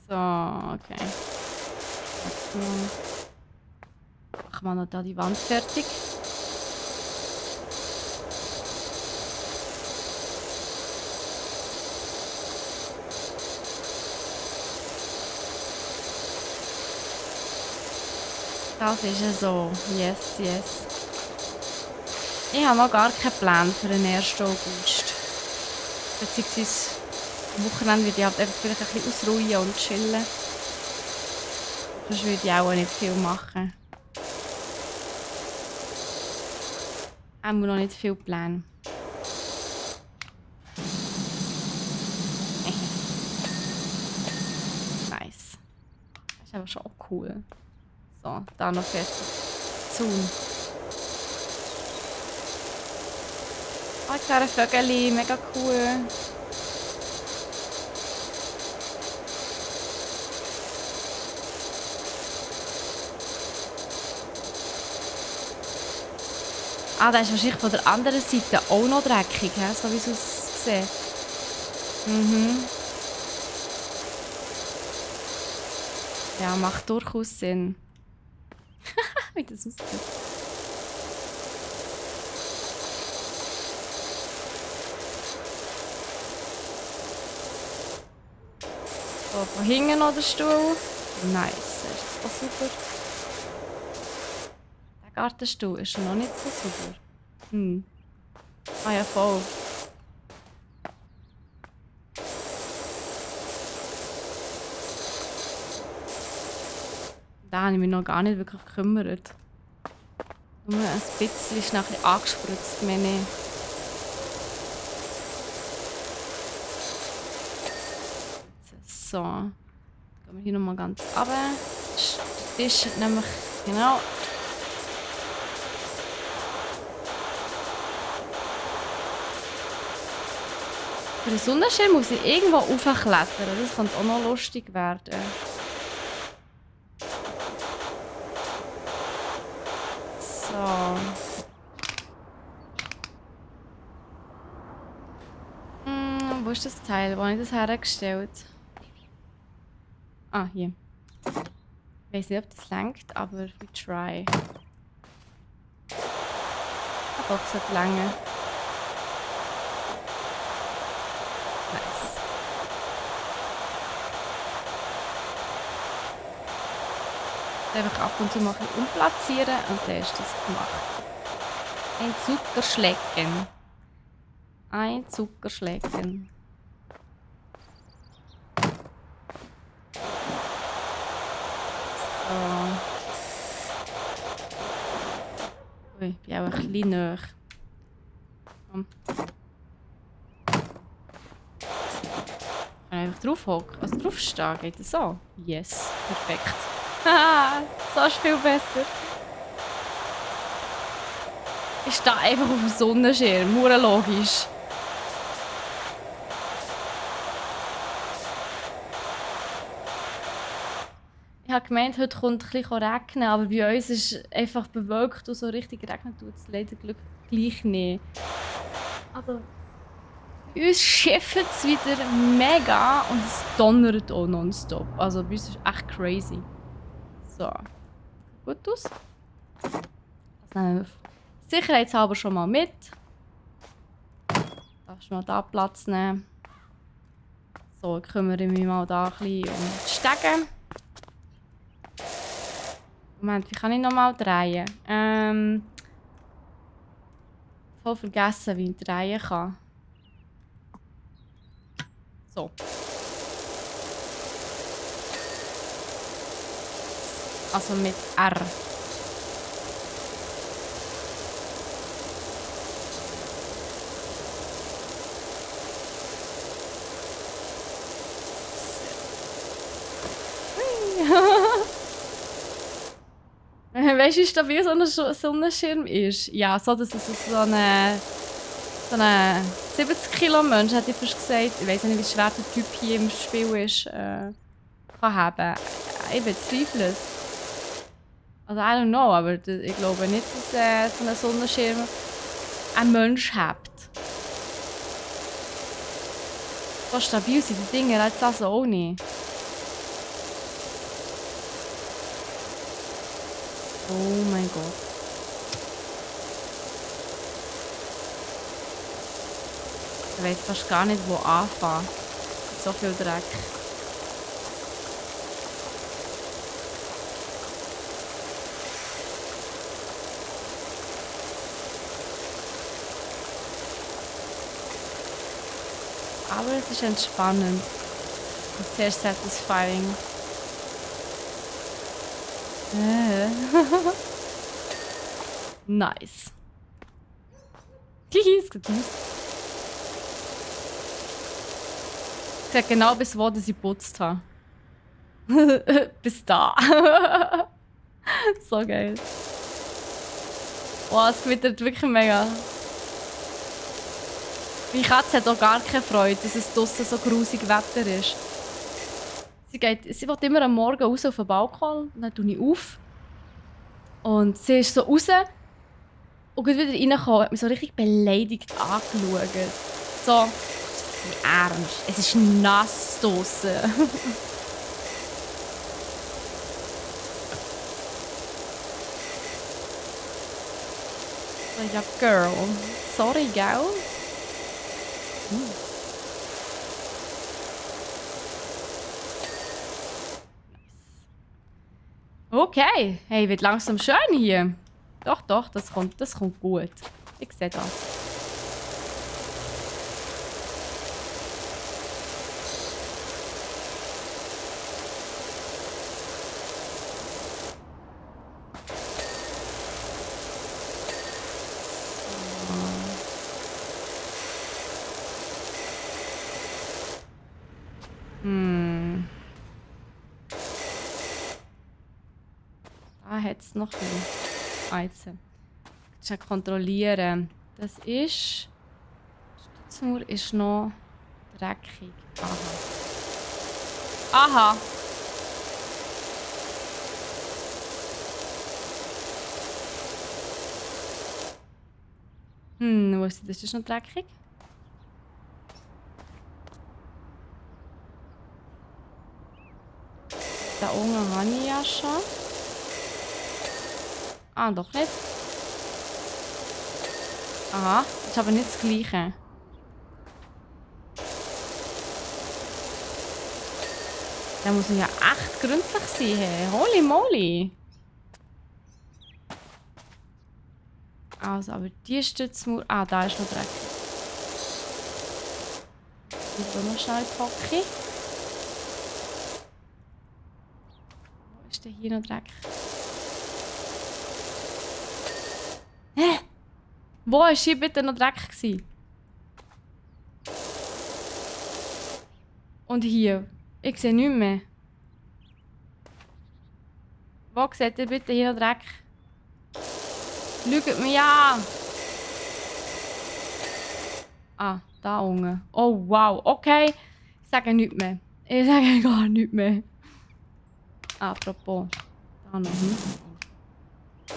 So, okay. Jetzt machen wir noch da die Wand fertig. Das ist es so. Yes, yes. Ich habe noch gar keinen Plan für den 1. August. Beziehungsweise am Wochenende würde ich halt einfach vielleicht ein bisschen ausruhen und chillen. Sonst würde ich auch nicht viel machen. Haben wir noch nicht viel Pläne. Nice. Das ist aber schon cool. So, da noch fertig. Zaun. Oh, kleine Vögel, mega cool. Ah, der ist wahrscheinlich von der anderen Seite auch noch dreckig, so wie es aussieht. Mhm. Ja, macht durchaus Sinn. Wie das aussieht. So, von hinten noch der Stuhl. Nice, das ist auch super. Der Gartenstuhl ist noch nicht so super. Ah ja, voll. Da habe ich mich noch gar nicht wirklich gekümmert. Nur ein bisschen ist noch ein bisschen angespritzt, mehr nicht. So. Gehen wir hier nochmal ganz runter. Der Tisch hat nämlich, genau. Für den Sonnenschirm muss ich irgendwo raufklettern. Das könnte auch noch lustig werden. So. Wo ist das Teil? Wo habe ich das hergestellt? Ah, hier. Ich weiß nicht, ob das lenkt, aber we try. Ah, doch, es sollte länger. Nice. Einfach ab und zu mal ein bisschen umplatzieren und dann ist das gemacht. Ein Zuckerschlecken. Ein Zuckerschlecken. Ui, ich bin auch ein bisschen näher. Komm. Ich kann einfach draufhocken. Also draufstehen, geht das so? Yes, perfekt. Haha, so ist viel besser. Ich stehe einfach auf dem Sonnenschirm, nur logisch. Ich habe gemeint, heute kommt ein bisschen regnen, aber bei uns ist es einfach bewölkt und so richtig regnen tut es leider gleich nicht. Also, bei uns schifft es wieder mega und es donnert auch nonstop. Also bei uns ist es echt crazy. So. Gut aus. Das nehmen wir sicherheitshalber schon mal mit. Darfst du mal da Platz nehmen. So, ich kümmere mich mal da ein bisschen um die Stege. Moment, wie kann ich nochmal drehen? Voll vergessen, wie ich drehen kann. So. Also mit R. Weißt du, wie stabil so ein Sonnenschirm ist? Ja, so dass es so eine 70-Kilo-Mensch, hätte ich fast gesagt. Ich weiß nicht, wie schwer der Typ hier im Spiel ist, kann haben. Ich bezweifle es. Also, I don't know, aber ich glaube nicht, dass so ein Sonnenschirm ein Mensch hat. So stabil sind die Dinger jetzt also auch nicht. Oh mein Gott. Ich weiß fast gar nicht, wo anfangen. So viel Dreck. Aber es ist entspannend. Und sehr satisfying. Nice. Hihi, es geht aus. Ich sag genau bis wo ich putzt habe. Bis da. So geil. Wow, es gewittert wirklich mega. Meine Katze hat auch gar keine Freude, dass es draussen so grusig Wetter ist. Sie will immer am Morgen raus auf den Balkon, dann tue ich auf. Und sie ist so raus und wieder reingekommen, hat mich so richtig beleidigt angeschaut. So, nicht ernst, es ist nass draussen. So, ja, Girl, sorry, gell? Okay, hey, wird langsam schön hier. Doch, doch, das kommt gut. Ich sehe das. Da hat es noch ein. Jetzt. Schnell kontrollieren. Das ist. Die Stützmauer ist noch dreckig. Aha. Aha. Wo ist das? Das ist noch dreckig. Da unten habe ich ja schon. Ah, doch nicht. Aha, das ist aber nicht das Gleiche. Da muss man ja echt gründlich sein. Hey. Holy moly. Also, aber die Stützmauer... Ah, da ist noch dreckig. Ich tue noch schnell in die Hocke. Wo ist denn hier noch Dreck? Wo war hier bitte noch Dreck gewesen? Und hier. Ich sehe nichts mehr. Wo seht ihr bitte hier noch Dreck? Schaut mich an! Ah, da unten. Oh wow, okay. Ich sage nichts mehr. Ich sage gar nichts mehr. Apropos. Da noch. So.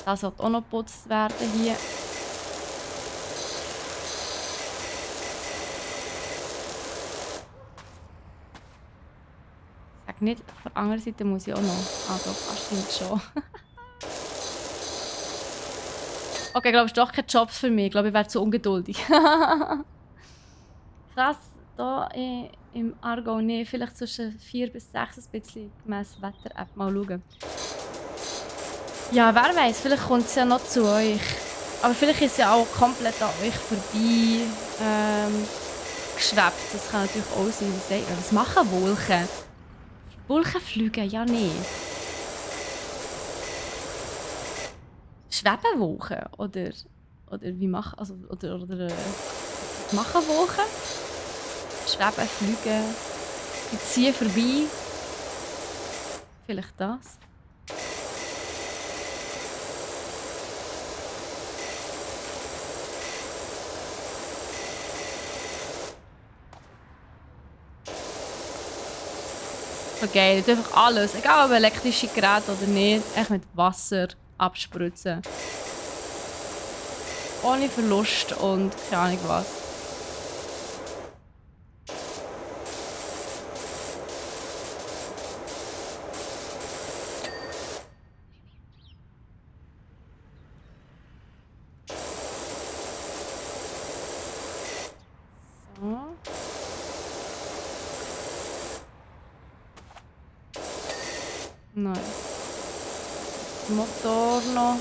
Das sollte auch noch geputzt werden hier. Ich sage nicht, von der anderen Seite muss ich auch noch. Ah, doch, das stimmt schon. Okay, glaube ich, doch keine Jobs für mich. Ich glaube, ich wäre zu ungeduldig. Krass, hier im Aargau, nee, vielleicht zwischen 4 bis 6 ein bisschen gemäss Wetter-App. Mal schauen. Ja, wer weiß, vielleicht kommt es ja noch zu euch. Aber vielleicht ist es ja auch komplett an euch vorbei geschwebt. Das kann natürlich auch sein. Wie sagt man? Was machen Wolken? Wolken fliegen? Ja, nee. Schweben Wolken? Oder wie machen... Also, machen Wolken? Schweben, fliegen... Die ziehen vorbei. Vielleicht das. So geil. Einfach alles, egal ob elektrische Geräte oder nicht, echt mit Wasser abspritzen. Ohne Verlust und keine Ahnung was. So. Nein. Motor noch.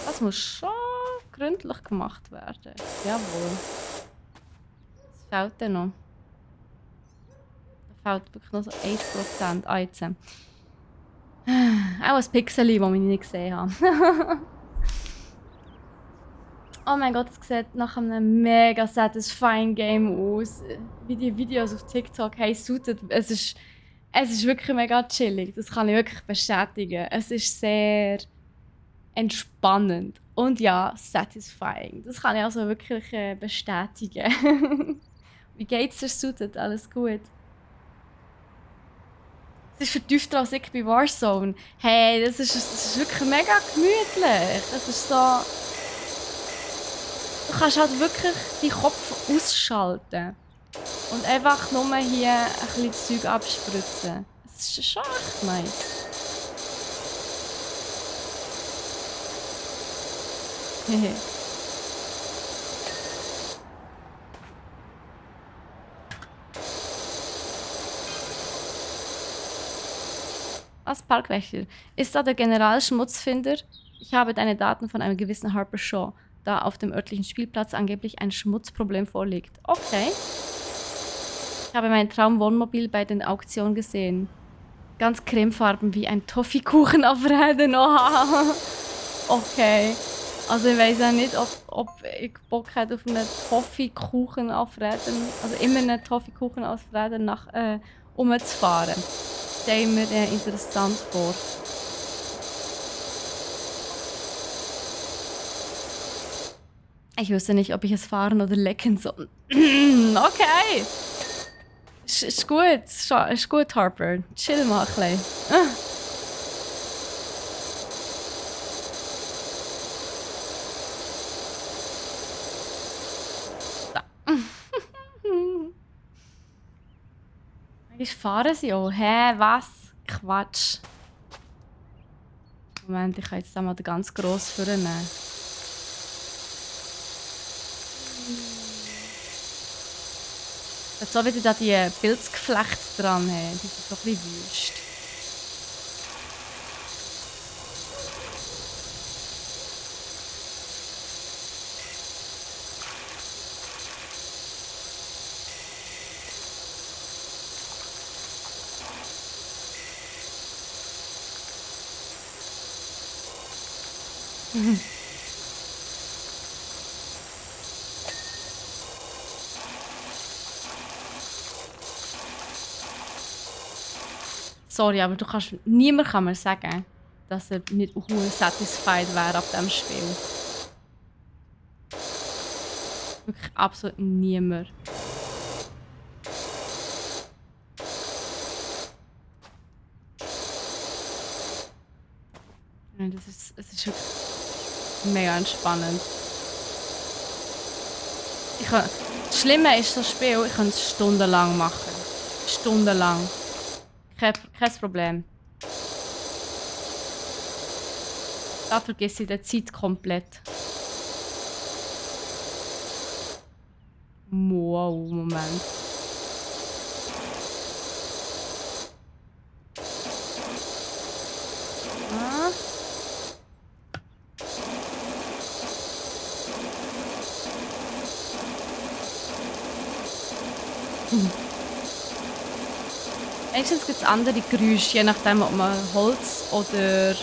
Das muss schon gründlich gemacht werden. Jawohl. Was fehlt denn noch? Da fehlt wirklich noch so 1%. Ah, jetzt. Auch ein Pixel, das ich nicht gesehen habe. Oh mein Gott, es sieht nach einem mega satisfying Game aus. Wie die Videos auf TikTok haben suited. Es ist wirklich mega chillig. Das kann ich wirklich bestätigen. Es ist sehr entspannend. Und ja, satisfying. Das kann ich also wirklich bestätigen. Wie geht's dir, suited? Alles gut? Es ist vertiefter als ich bei Warzone. Hey, das ist wirklich mega gemütlich. Das ist so... Du kannst halt wirklich deinen Kopf ausschalten. Und einfach nur hier ein bisschen Zeug abspritzen. Das ist schon echt nice. Was, Parkwächter? Ist da der Generalschmutzfinder? Ich habe deine Daten von einem gewissen Harper Shaw, da auf dem örtlichen Spielplatz angeblich ein Schmutzproblem vorliegt. Okay. Ich habe mein Traumwohnmobil bei den Auktionen gesehen. Ganz cremefarben wie ein Toffeekuchen auf Rädern. Oha. Okay. Also ich weiß auch nicht, ob ich Bock hätte auf einen Toffeekuchen auf Rädern, also immer einen Toffeekuchen auf Rädern umzufahren. Das stelle ich mir interessant vor. Ich wüsste nicht, ob ich es fahren oder lecken soll. Okay. Ist gut. Ist gut, Harper. Chill mal ein bisschen. Manchmal fahren sie auch. Hä, was? Quatsch. Moment, ich kann jetzt mal den ganz grossen vornehmen. Jetzt so wieder da die Pilzgeflechte dran haben. Die sind so ein bisschen wüst. Sorry, aber niemand kann mir sagen, dass er nicht satisfied wäre ab diesem Spiel. Wirklich absolut niemand. Es ist wirklich mega entspannend. Das Schlimme ist, so ein Spiel, ich kann es stundenlang machen. Stundenlang. Kein Problem. Da vergesse ich die Zeit komplett. Wow, Moment. Ah. Meistens gibt es andere Geräusche, je nachdem, ob man Holz oder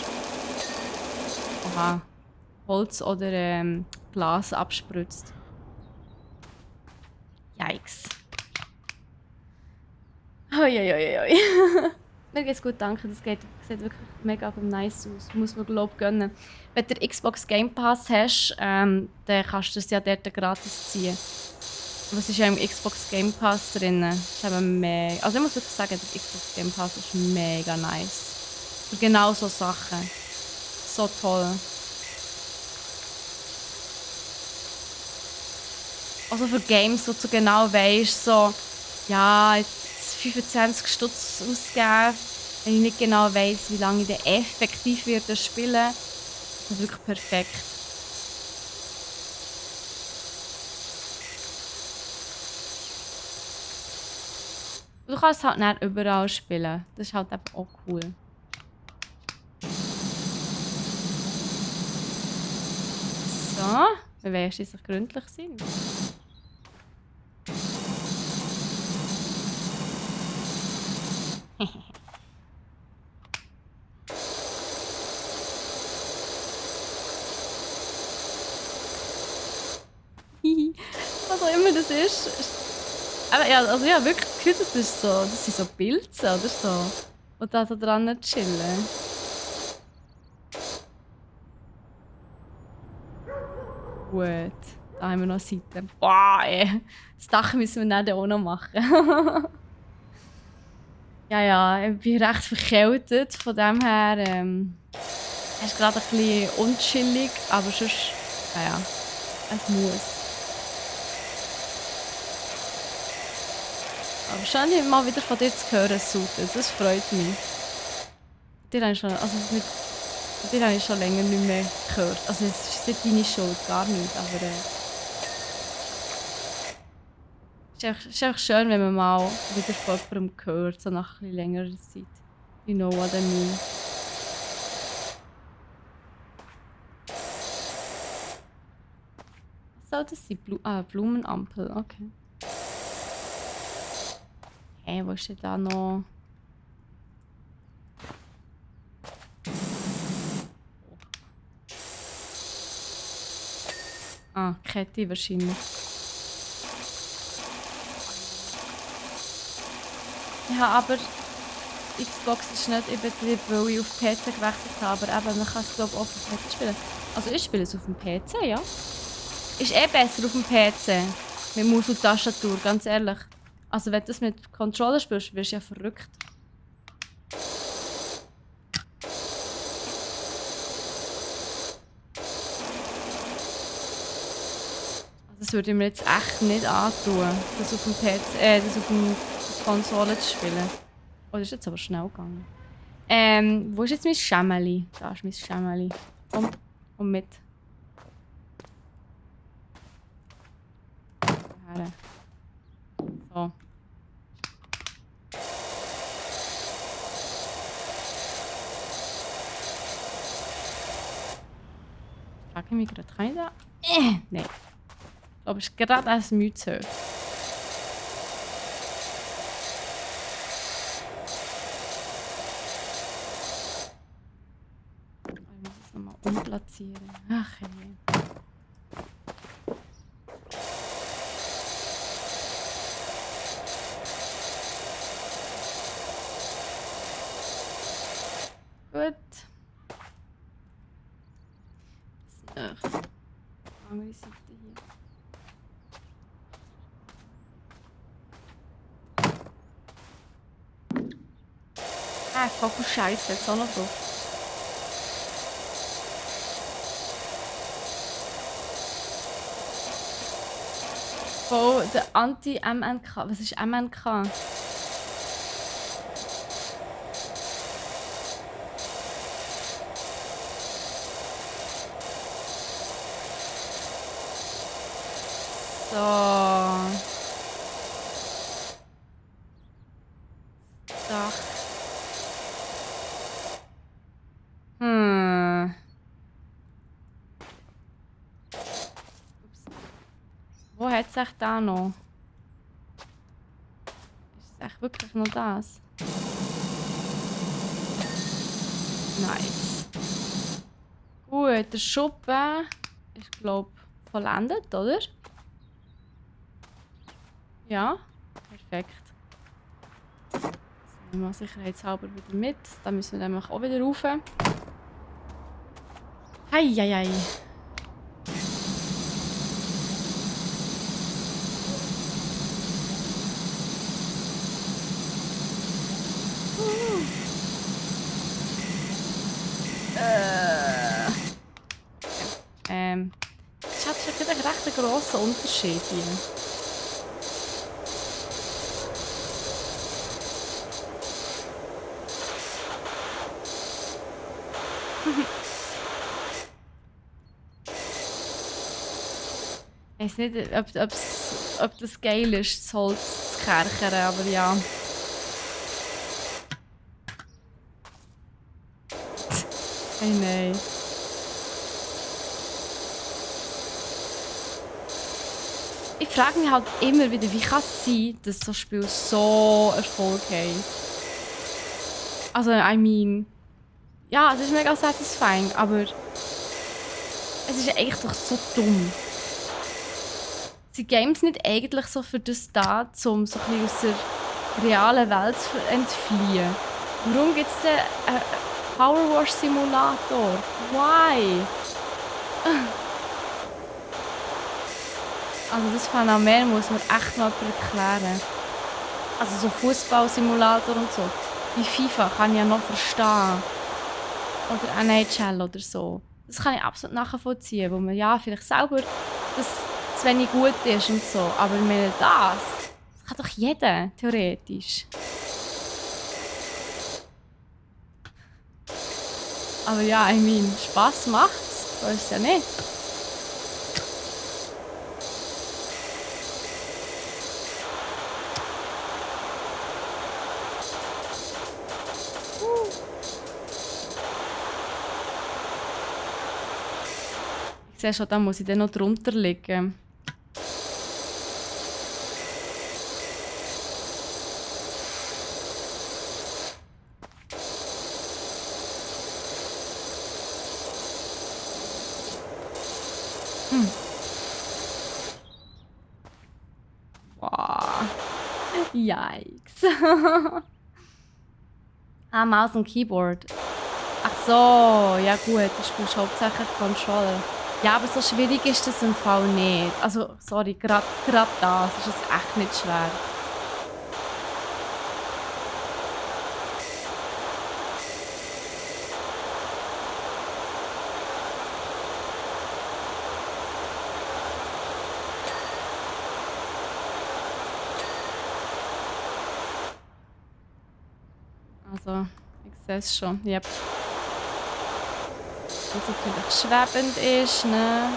Glas abspritzt. Yikes. Oi. Mir geht's gut, danke. Sieht wirklich mega nice aus. Muss man, glaube ich, gönnen. Wenn du Xbox Game Pass hast, dann kannst du es ja dort gratis ziehen. Was ist ja im Xbox Game Pass drin? Ist eben mega. Also ich muss wirklich sagen, der Xbox Game Pass ist mega nice. Für genau so Sachen. So toll. Also für Games, wo du genau weißt, so, ja, jetzt 25 Stutz ausgeben, wenn ich nicht genau weiss, wie lange ich dann effektiv werde spielen, ist das wirklich perfekt. Du kannst es halt nicht überall spielen. Das ist halt eben auch cool. So, beweist du sich gründlich sein. Was auch immer das ist. Aber ja, also ja, wirklich das Gefühl, das sind so Pilze oder so. Und da so dran chillen. Gut. Da haben wir noch Seiten. Boah, ey. Das Dach müssen wir dann auch noch machen. Ja, ich bin recht verkältet. Von dem her es ist gerade ein bisschen unchillig, aber sonst, ja, es muss. Aber schön, mal wieder von dir zu hören, Sute. Das freut mich. Dir habe ich schon länger nicht mehr gehört. Also es ist nicht deine Schuld, gar nicht, aber es ist einfach schön, wenn man mal wieder von jemandem hört, so nach ein bisschen längerer Zeit. You know what I mean. Was soll das sein? Blumenampel, okay. Hey, wo ist denn da noch? Ah, Kette wahrscheinlich. Ja, aber Xbox ist nicht in Betrieb, weil ich auf PC gewechselt habe. Aber eben, man kann es glaube ich auch auf dem PC spielen. Also ich spiele es auf dem PC, ja. Ist eh besser auf dem PC. Mit Maus und Tastatur, ganz ehrlich. Also wenn du das mit Controller spielst, wirst du ja verrückt. Also das würde ich mir jetzt echt nicht antun, das auf dem PC, das auf dem Konsole zu spielen. Oh, das ist jetzt aber schnell gegangen. Wo ist jetzt mein Schämmeli? Da ist mein Schämmeli. Komm mit. Her. So. Ich frage mich gerade, kann ich da? Nein. Ich glaube, es ist gerade als Mühe zu hoch. Ich muss es nochmal umplatzieren. Ach je. Gut. Das andere Seite hier. Fokus Scheiße, jetzt auch noch drauf. Oh, der Anti-MNK. Was ist MNK? So. Dach. Ups. Wo hat es echt da noch? Ist es echt wirklich nur das? Nice. Gut, der Schuppen ist, glaube ich, vollendet, oder? Ja, perfekt. Das nehmen wir sicherheitshalber wieder mit. Da müssen wir nämlich auch wieder rauf. Heieiei. Das ist schon ein recht grosser Unterschied hier. Ich weiß nicht, ob das geil ist, das Holz zu kerchern, aber ja. Hey, nein. Ich frage mich halt immer wieder, wie kann es sein, dass so Spiele so Erfolg haben? Also, I mean... Ja, es ist mega satisfying, aber... Es ist eigentlich doch so dumm. Sind Games nicht eigentlich so für das da, um so ein bisschen aus der realen Welt zu entfliehen? Warum gibt es denn einen Power Wash Simulator? Why? Also das Phänomen muss man echt mal erklären. Also so Fußballsimulator und so. Wie FIFA kann ich ja noch verstehen. Oder NHL oder so. Das kann ich absolut nachvollziehen, wo man ja vielleicht selber das zu wenig gut ist und so. Aber ich meine, das kann doch jeder, theoretisch. Aber ja, ich meine, Spass macht's. So ist es ja nicht. Ich sehe schon, da muss ich dann noch drunter liegen. Wow. Yikes. Maus und Keyboard. Ach so, ja gut, du spielst hauptsächlich Controller. Ja, aber so schwierig ist das im Fall nicht. Also, sorry, gerade das ist es echt nicht schwer. Also, ich sehe es schon. Yep. Was natürlich schwebend ist, ne?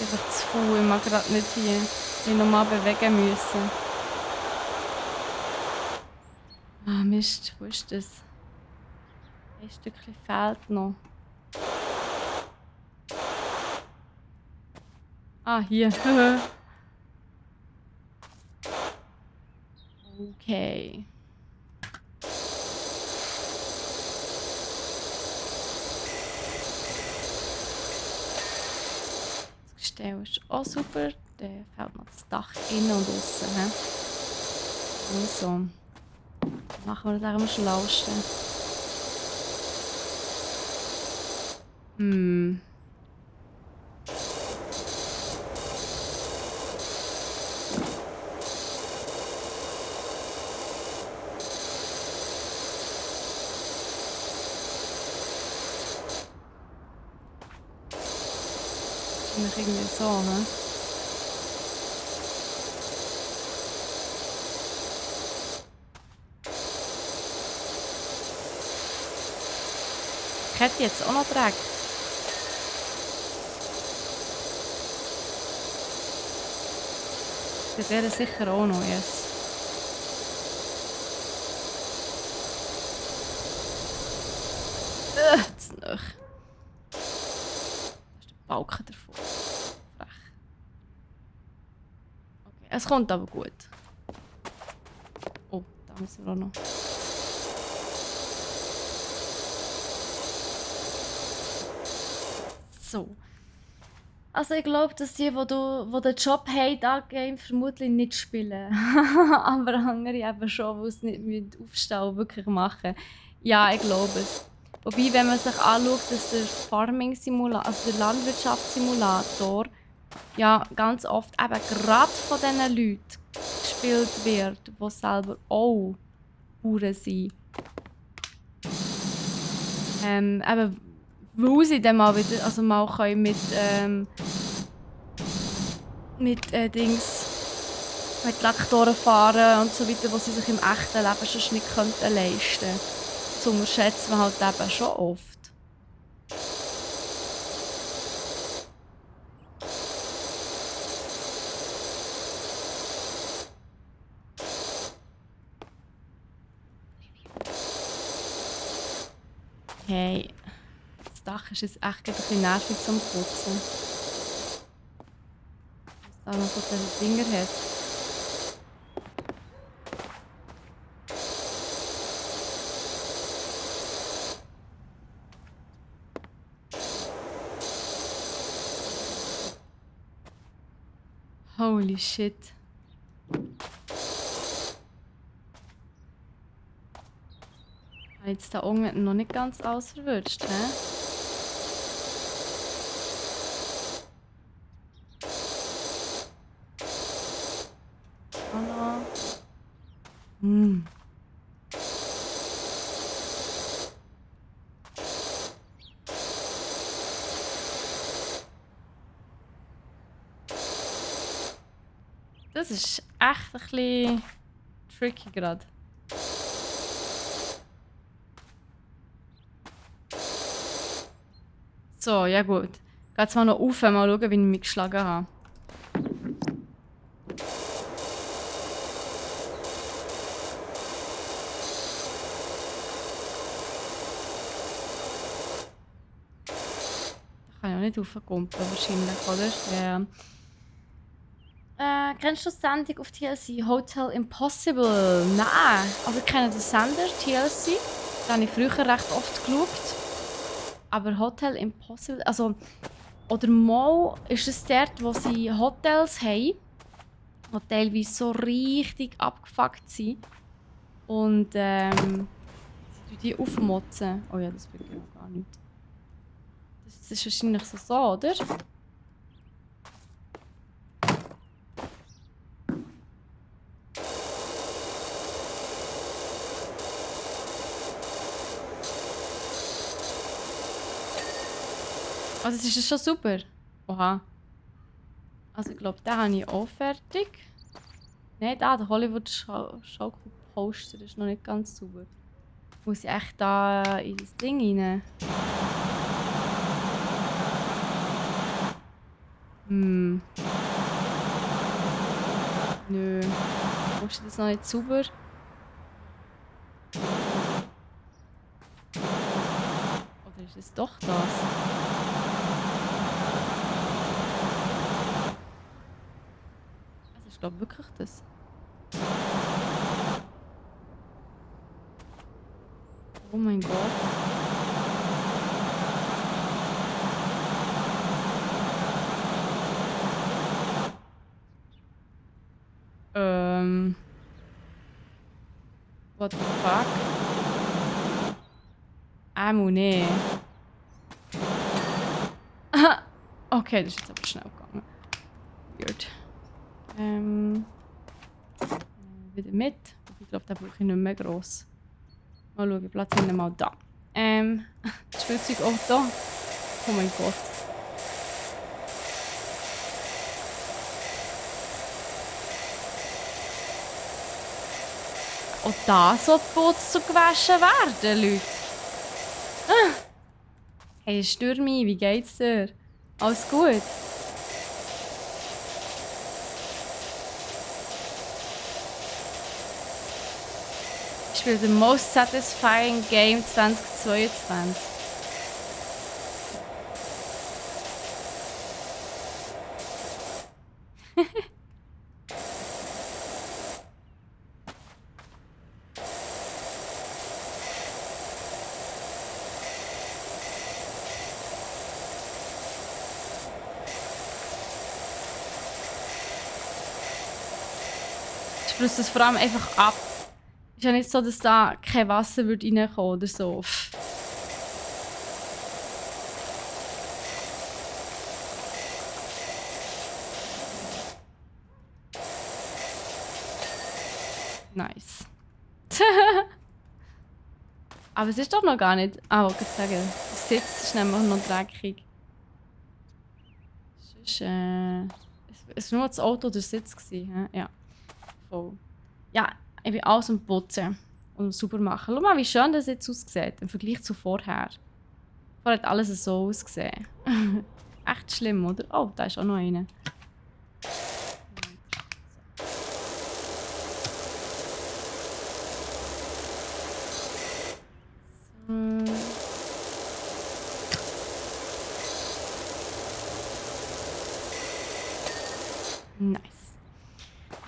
Einfach zu faul, ich mag gerade nicht hier mich nochmal bewegen müssen. Ah Mist, wo ist das? Ein Stückchen fehlt noch. Ah, hier. Okay. Das Gestell ist auch super. Dann fällt noch das Dach innen und außen. Also, machen wir das am schlausten. Hm. Wahrscheinlich irgendwie so, ne? Ich hätte jetzt auch noch Dreck. Das wäre sicher auch noch, yes. Zu nah. Da ist der Balken davor. Frech. Okay, es kommt aber gut. Oh, da müssen wir auch noch. So. Also ich glaube, dass die den Job haben, das Game vermutlich nicht spielen. Aber andere eben schon, die es nicht aufstehen und wirklich machen. Ja, ich glaube es. Wobei, wenn man sich anschaut, dass der Farming-Simulator, also der Landwirtschaftssimulator, ja ganz oft eben gerade von diesen Leuten gespielt wird, die selber auch Bauern sind. Eben, weil sie dann mal wieder, also mal können mit Dings, mit Traktoren fahren und so weiter, was sie sich im echten Leben schon nicht könnten leisten. Das unterschätzt man halt eben schon oft. Hey, das Dach ist jetzt echt ein bisschen nervig zum Putzen. Was da noch so diese Dinger hat. Holy shit. Ich habe jetzt da unten noch nicht ganz alles verwünscht, hä? Oh no. Hm. Das ist echt ein bisschen tricky gerade. So, ja gut. Ich gehe jetzt mal noch rauf, mal schauen, wie ich mich geschlagen habe. Da kann ich auch nicht raufkumpeln wahrscheinlich, oder? Ja. Kennst du die Sendung auf TLC? Hotel Impossible? Nein. Also ich kenne den Sender TLC. Den habe ich früher recht oft geschaut. Aber Hotel Impossible, also... Oder mal ist es dort, wo sie Hotels haben, die teilweise so richtig abgefuckt sind. Und sie die aufmotzen. Oh ja, das bringt ja noch gar nicht. Das ist wahrscheinlich so, oder? Also es ist schon super. Oha. Also ich glaube, den habe ich auch fertig. Nein, der Hollywood-Schaukel-Poster ist noch nicht ganz sauber. Muss ich echt da in das Ding rein? Hm. Nö. Ist das noch nicht sauber? Oder ist es doch das? ist, glaube ich, wirklich das. Oh mein Gott. What the fuck? Nee. Okay, das ist jetzt aber schnell gegangen. Weird. Wieder mit. Ich glaube, den brauche ich nicht mehr gross. Mal schauen, platzieren wir mal da. Das Spielzeugauto. Oh mein Gott. Und das soll putzt und gewaschen werden, Leute. Hey, Stürmi, wie geht's dir? Alles gut? Ich spiele the most satisfying game 2022. Ich flusse es vor allem einfach ab. Ist ja nicht so, dass da kein Wasser reinkommen oder so. Nice. Aber es ist doch noch gar nicht. Ah, wollte ich sagen. Der Sitz ist nämlich noch dreckig. Es war nur das Auto oder der Sitz gewesen, ja. Voll. Ja, ich bin alles am Putzen und sauber machen. Schau mal, wie schön das jetzt aussieht im Vergleich zu vorher. Vorher hat alles so ausgesehen. Echt schlimm, oder? Oh, da ist auch noch einer. Nice.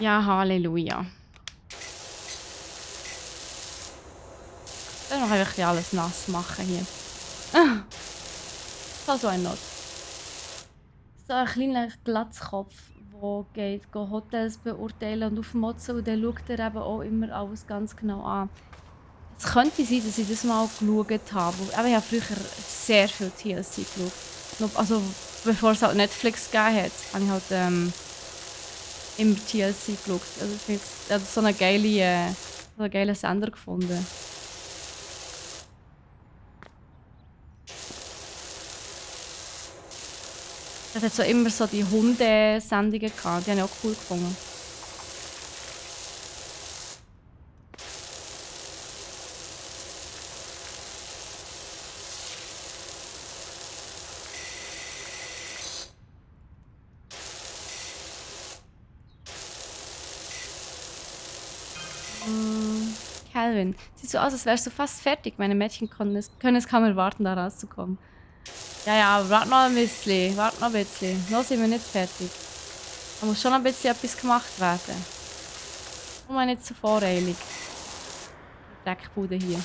Ja, Halleluja. Dann noch einfach alles nass machen hier. So ein Not. So ein kleiner Glatzkopf, der geht Hotels beurteilen und aufmotzen und dann schaut er eben auch immer alles ganz genau an. Es könnte sein, dass ich das mal geschaut habe. Aber ich habe früher sehr viel TLC geschaut. Also bevor es halt Netflix gegeben hat, habe ich halt immer TLC geschaut. Also ich habe so einen geilen Sender gefunden. Das hat so immer so die Hundesendungen gehabt. Die habe ich auch cool gefunden. Calvin, sieht so aus, als wärst du fast fertig. Meine Mädchen können es kaum erwarten, da rauszukommen. Ja, ja, warte noch ein bisschen. Warte noch ein bisschen. Noch sind wir nicht fertig. Da muss schon ein bisschen etwas gemacht werden. Nur mal nicht so voreilig. Die Dreckbude hier.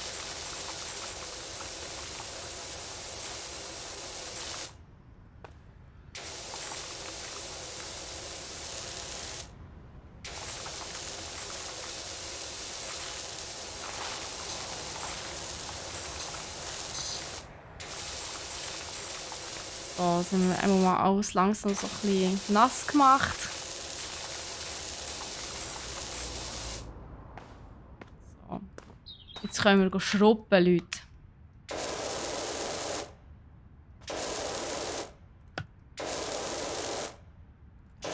So, sind wir einmal mal alles langsam so ein bisschen nass gemacht. So. Jetzt können wir schrubben, Leute.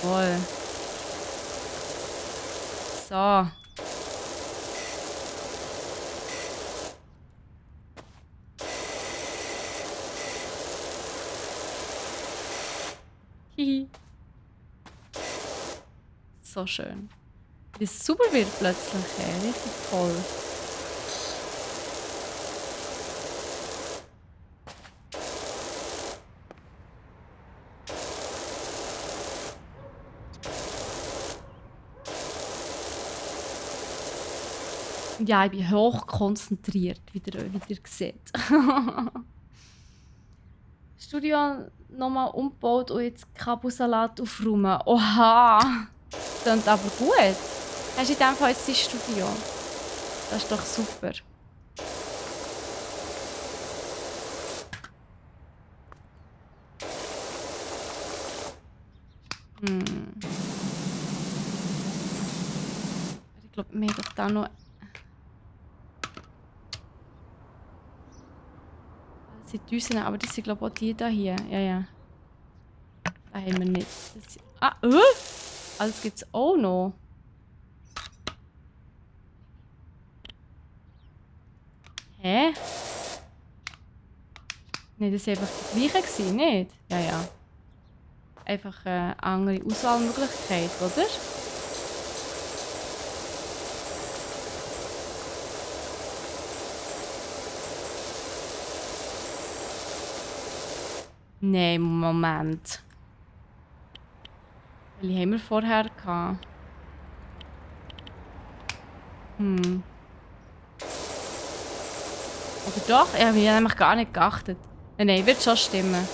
Voll. So. Hihi. So schön. Wie es super wird plötzlich. Ey. Richtig toll. Und ja, ich bin hochkonzentriert, wie ihr seht. Studio nochmal umgebaut und jetzt Kabusalat aufräumen. Oha! Das klingt aber gut. Hast du in dem Fall jetzt dein Studio? Das ist doch super. Ich glaube, wir haben doch da noch... Das sind Düsen, aber das sind glaube ich auch die da hier. Ja, ja. Da haben wir nicht. Das... Ah, alles gibt es auch noch. Hä? Nein, das war einfach die gleiche, nicht? Ja, ja. Einfach eine andere Auswahlmöglichkeit, oder? Nein, Moment. Welche haben wir vorher gehabt? Oder doch? Ich habe nämlich gar nicht geachtet. Nein, wird schon stimmen.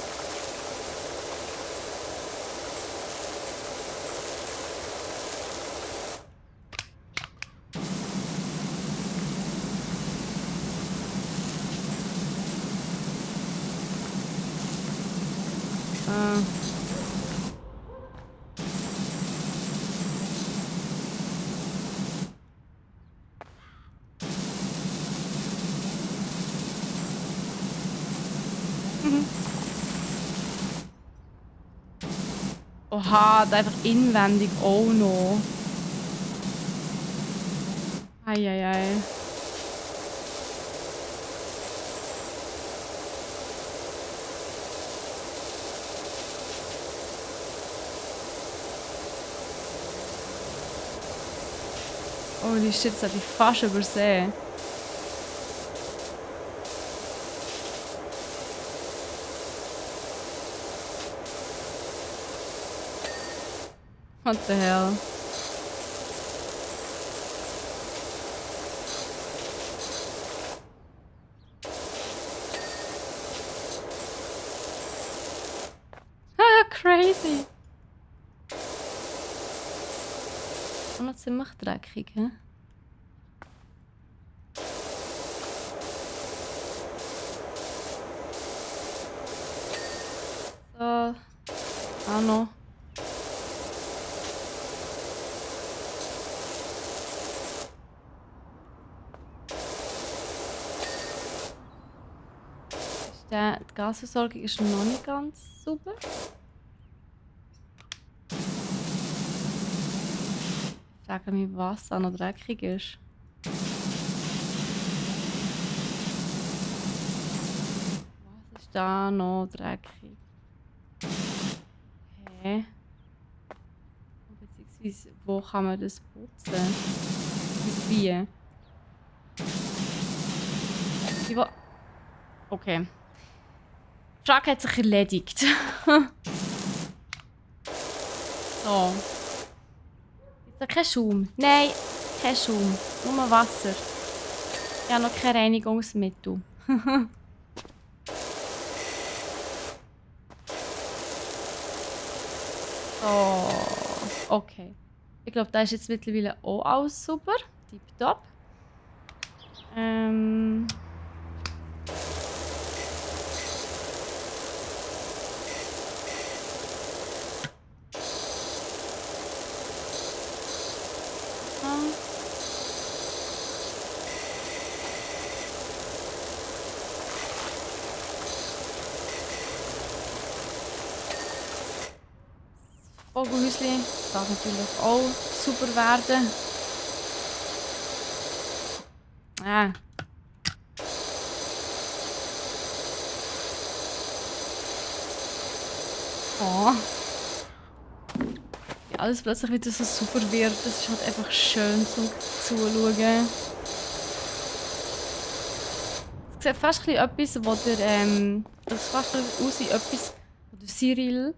Oha, da einfach inwendig auch noch. Eieiei. Oh, die Shit, das habe ich fast übersehen. What the hell? Ah, crazy! Auch noch ziemlich dreckig, hä? So. Auch noch. Die Gasversorgung ist noch nicht ganz sauber. Ich frage mich, was da noch dreckig ist. Was ist da noch dreckig? Hä? Beziehungsweise, wo kann man das putzen? Wie? Okay. Die Frage hat sich erledigt. So. Ist da kein Schaum? Nein, kein Schaum. Nur Wasser. Ich habe noch kein Reinigungsmittel. So. Okay. Ich glaube, da ist jetzt mittlerweile auch alles super. Tipptopp. Vogelhäuschen darf natürlich auch super werden. Oh. Ja, alles plötzlich wieder so super wird. Das ist halt einfach schön zum Zuschauen. Es sieht fast ein bisschen etwas, wo der, das fast aus wie etwas, wo der Cyril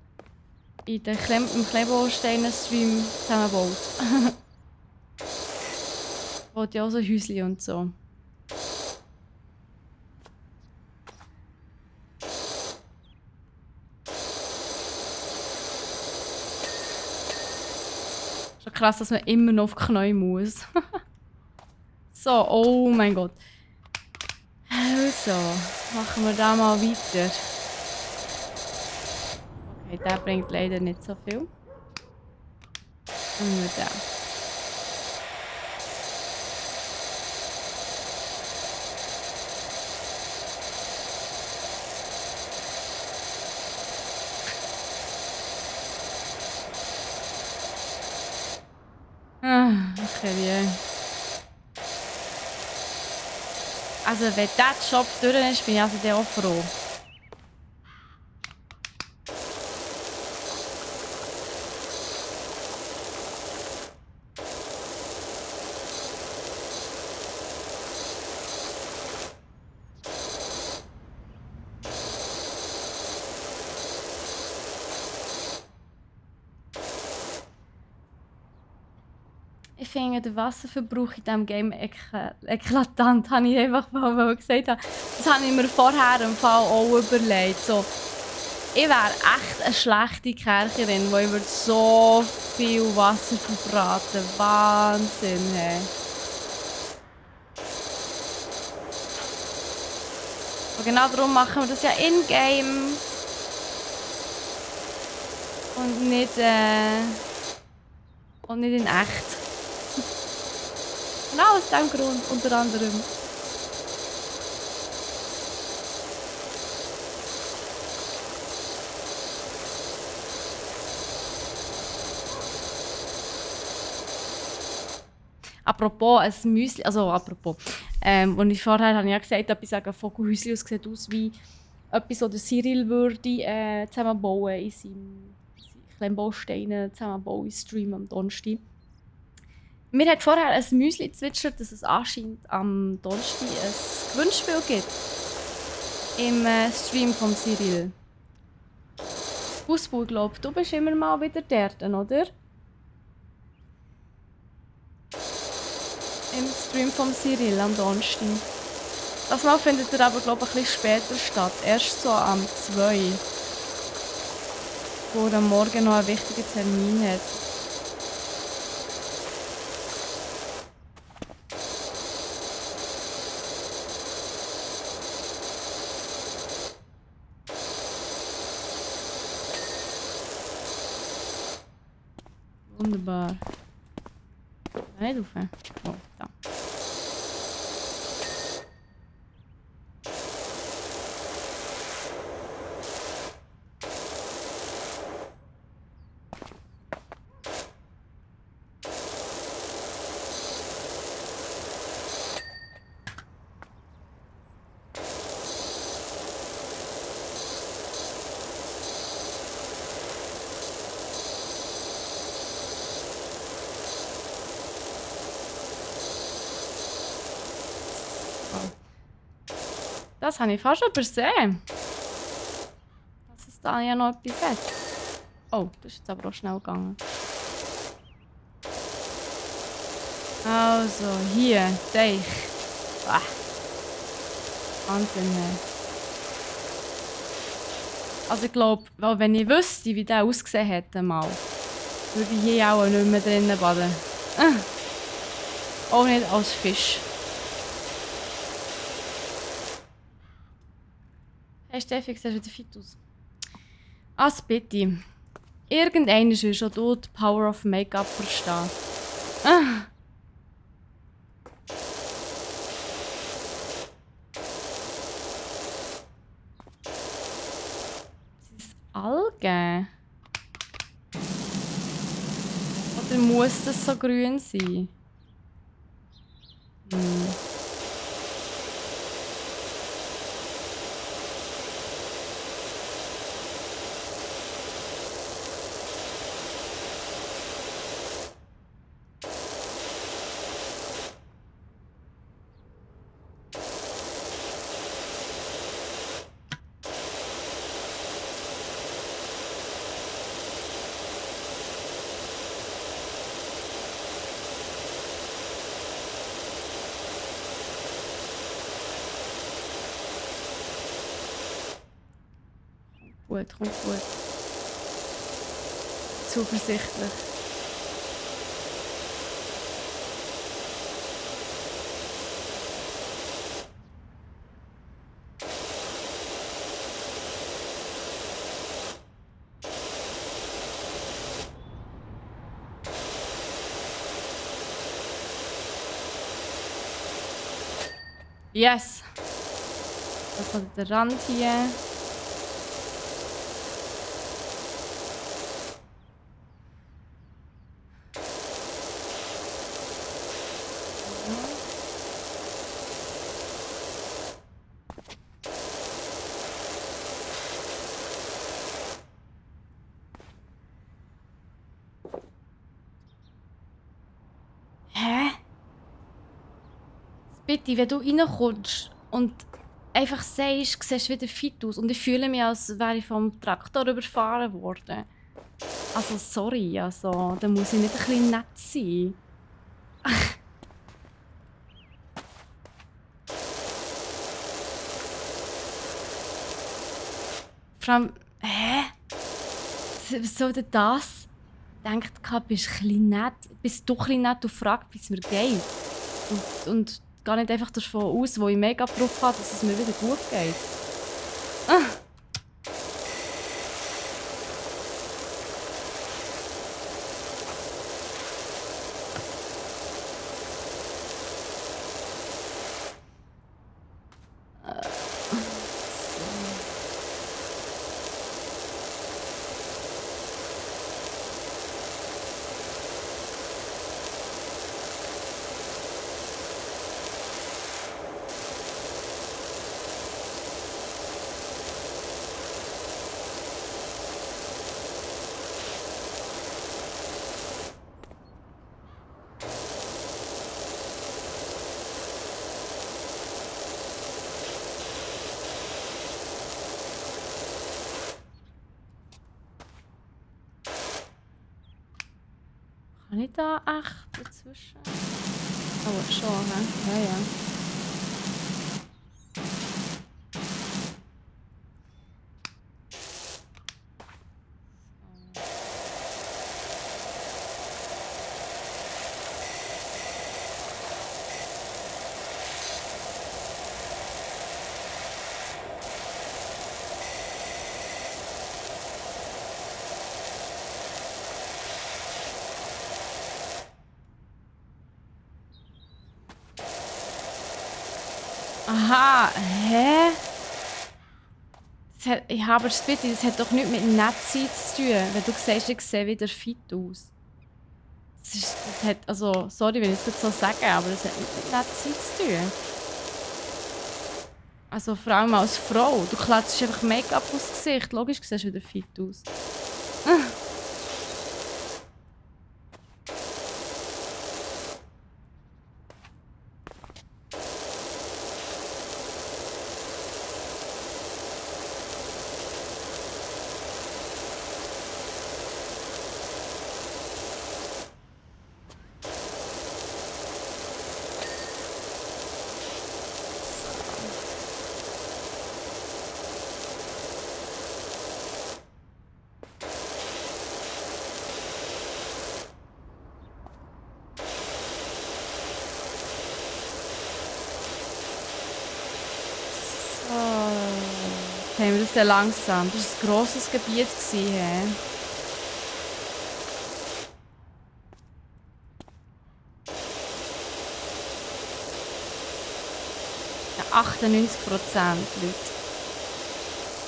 in den im Kleinbausteinen-Stream zusammenbaut. Baut ja auch so Häusli und so. Schon krass, dass man immer noch auf die Knie muss. So, oh mein Gott. Also, machen wir da mal weiter. Okay, der bringt leider nicht so viel. Nehmen wir den. Okay, yeah. Also, wenn dieser Job durch ist, bin ich also dann auch froh. Ich finde den Wasserverbrauch in diesem Game eklatant, habe ich einfach mal gesagt. Das habe ich mir vorher im Fall auch überlegt. So, ich wäre echt eine schlechte Kercherin, weil ich würde so viel Wasser verbraten. Wahnsinn, hey. Und genau darum machen wir das ja in-game. Und nicht in echt. Genau aus diesem Grund, unter anderem. Apropos ein Müsli, also apropos, als ich vorher habe ich ja gesagt, ich sage Vogelhäuschen, es sieht aus wie etwas, das der Cyril würde zusammenbauen in seinem kleinen Bausteine zusammenbauen Stream am Donnerstag. Mir hat vorher ein Müsli gezwitschert, dass es anscheinend am Donnerstag ein Gewinnspiel gibt. Im Stream von Cyril. Fußball, glaube ich, du bist immer mal wieder dort, oder? Im Stream von Cyril am Donnerstag. Das Mal findet er aber, glaube ich, ein bisschen später statt. Erst so am 2. Wo er am Morgen noch einen wichtigen Termin hat. Wunderbar. Nicht rauf. Oh, da. Das habe ich fast übersehen. Dass es da ja noch etwas hat. Oh, das ist jetzt aber auch schnell gegangen. Also, hier, Teich. Ah. Wahnsinn. Also ich glaube, wenn ich wüsste, wie der ausgesehen hätte, mal, würde ich hier auch nicht mehr drinnen baden. Auch nicht als Fisch. Hey Steffi, siehst du wieder fit aus? Also bitte. Irgendeiner will schon du die Power of Make-up verstehen. Sind es Algen? Oder muss das so grün sein? gut, kommt gut. Zuversichtlich. Yes! Das hat der Rand hier. Hä? Bitte, wenn du reinkommst und einfach sagst, du siehst wieder fit aus und ich fühle mich, als wäre ich vom Traktor überfahren worden. Also sorry, also, da muss ich nicht ein bisschen nett sein. Vor allem, hä? Was soll denn das? Denkt, bist du ein bisschen nett, bist du ein bisschen nett und fragt, wie es mir geht. Und gar nicht einfach davon aus, wo ich mega drauf habe, dass es mir wieder gut geht. Ah. Kann ich da echt dazwischen? Oh, schon, hä? Ja, ja. Aha, hä? Ich habe es bitte, das hat doch nichts mit Netzsein zu tun, wenn du sagst, ich sehe wieder fit aus. Das hat, also, sorry, wenn ich es so sage, aber das hat nichts mit Netzsein zu tun. Also vor allem als Frau, du klatschst einfach Make-up aufs Gesicht, logisch siehst du wieder fit aus. Haben wir das sehr langsam. Das war ein grosses Gebiet. He? Ja, 98%, Leute.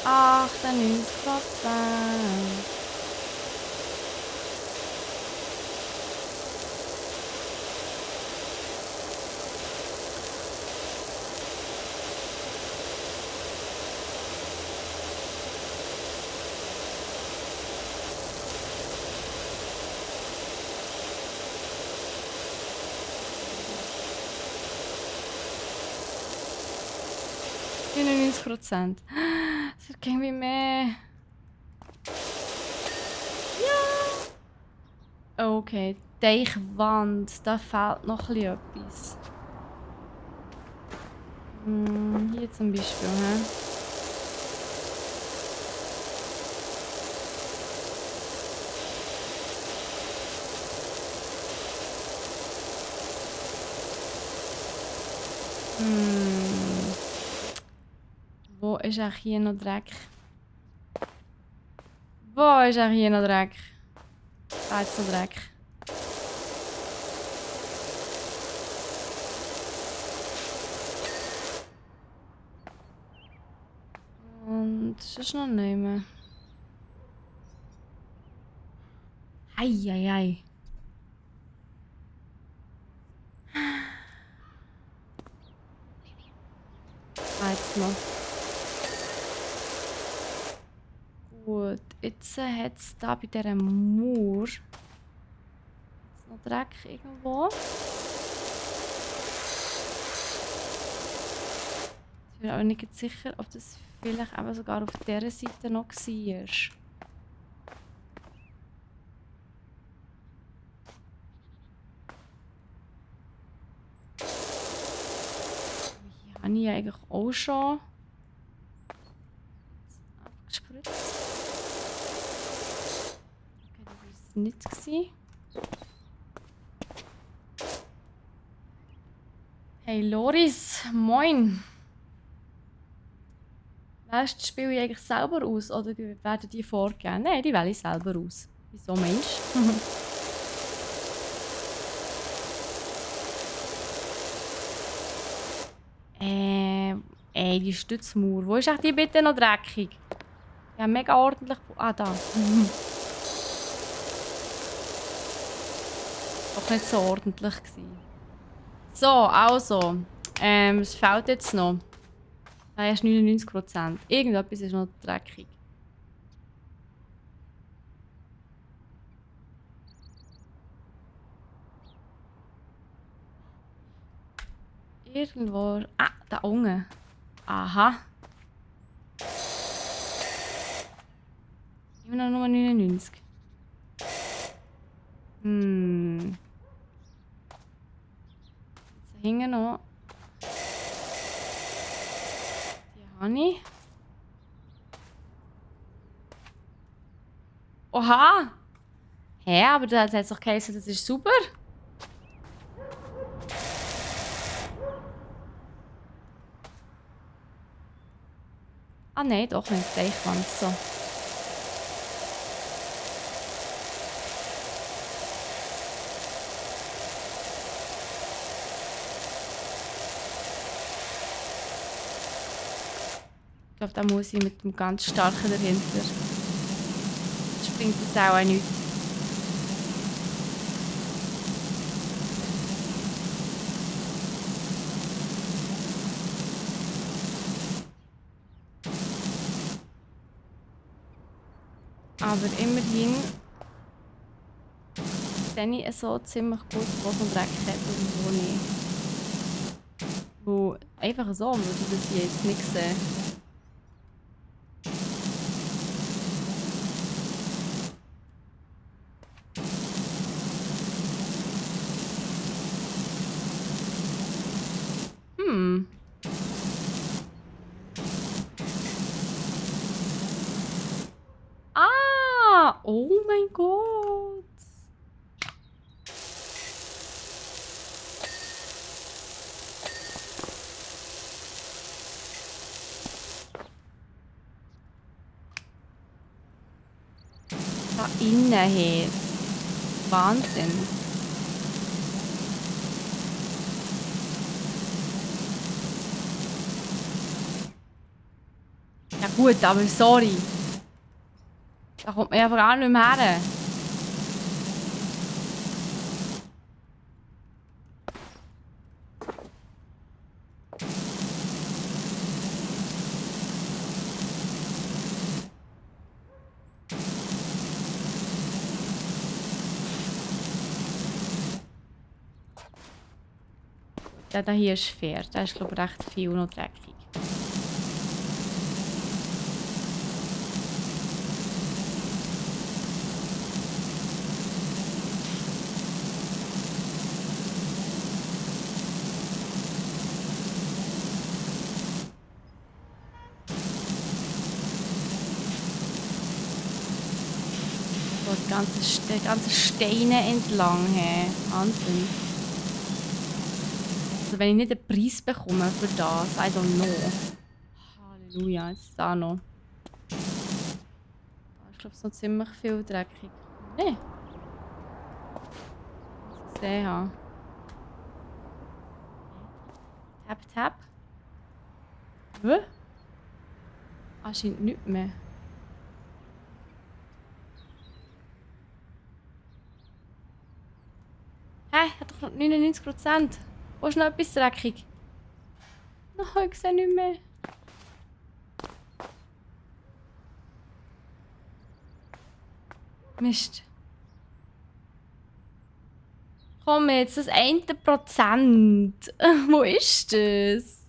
98%. Das wird irgendwie mehr. Ja! Okay, Deichwand. Da fehlt noch etwas. Hier zum Beispiel. He? Hm. Wo ist auch hier noch Dreck? Wo ist auch hier noch Dreck? Da ist noch Dreck. Und das ist noch nicht mehr. Eieiei. Jetzt noch. Gut, jetzt hat es da bei dieser Mauer jetzt noch Dreck irgendwo. Ich bin aber nicht sicher, ob das vielleicht eben sogar auf dieser Seite noch war. Hier habe ich eigentlich auch schon abgespritzt. Okay, das war es nicht gewesen. Hey Loris, moin! Wählst du das Spiel eigentlich selber aus oder werden die vorgegeben? Nein, die wähle ich selber aus. Wieso Mensch? Ey, die Stützmauer. Wo ist echt die bitte noch dreckig? Ja, mega ordentlich. Ah, da. Doch nicht so ordentlich gewesen. So, also. Es fehlt jetzt noch. Nein, erst 99%. Irgendetwas ist noch dreckig. Irgendwo. Ah, da unten. Aha. Immer noch nur 99. Hm. Jetzt hängen noch. Die habe ich. Oha! Hä, aber da hat es doch geheißen, das ist super. Ah nein, doch nicht. Deichwand. So. Ich glaube, da muss ich mit dem ganz starken dahinter. Das bringt jetzt auch nichts. Aber immerhin sehe ich so ziemlich gut, wo es noch Dreck hat und wo nicht. Wo einfach so würde ich das hier jetzt nicht sehen. Hm. Ah! Oh mein Gott! Da innen her. Wahnsinn. Ja gut, aber sorry. Da kommt man einfach auch nicht mehr her. Ja, da hier ist fair. Da ist glaube ich recht viel noch dreckig. So, die ganzen Steine entlang. Hey. Wahnsinn. Also wenn ich nicht einen Preis bekomme für das, I don't know. Halleluja, jetzt ist da noch. Ich glaube, es ist noch ziemlich viel dreckig. Nee. Was ich gesehen habe. Tap, tap. Hä? Anscheinend nichts mehr. Hä? Hat doch noch 99%. Wo ist noch etwas dreckig? Nein, ich sehe nicht mehr. Mist. Komm jetzt, das 1%. Wo ist das?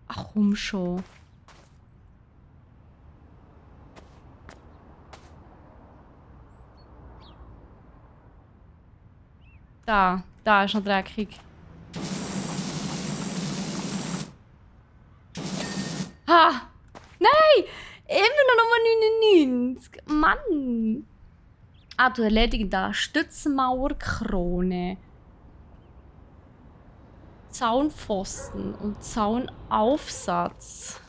Ach komm schon. Da ist noch dreckig. Ha! Nein! Immer noch Nummer 99. Mann! Ah, du erledigst da Stützmauerkrone. Zaunpfosten und Zaunaufsatz.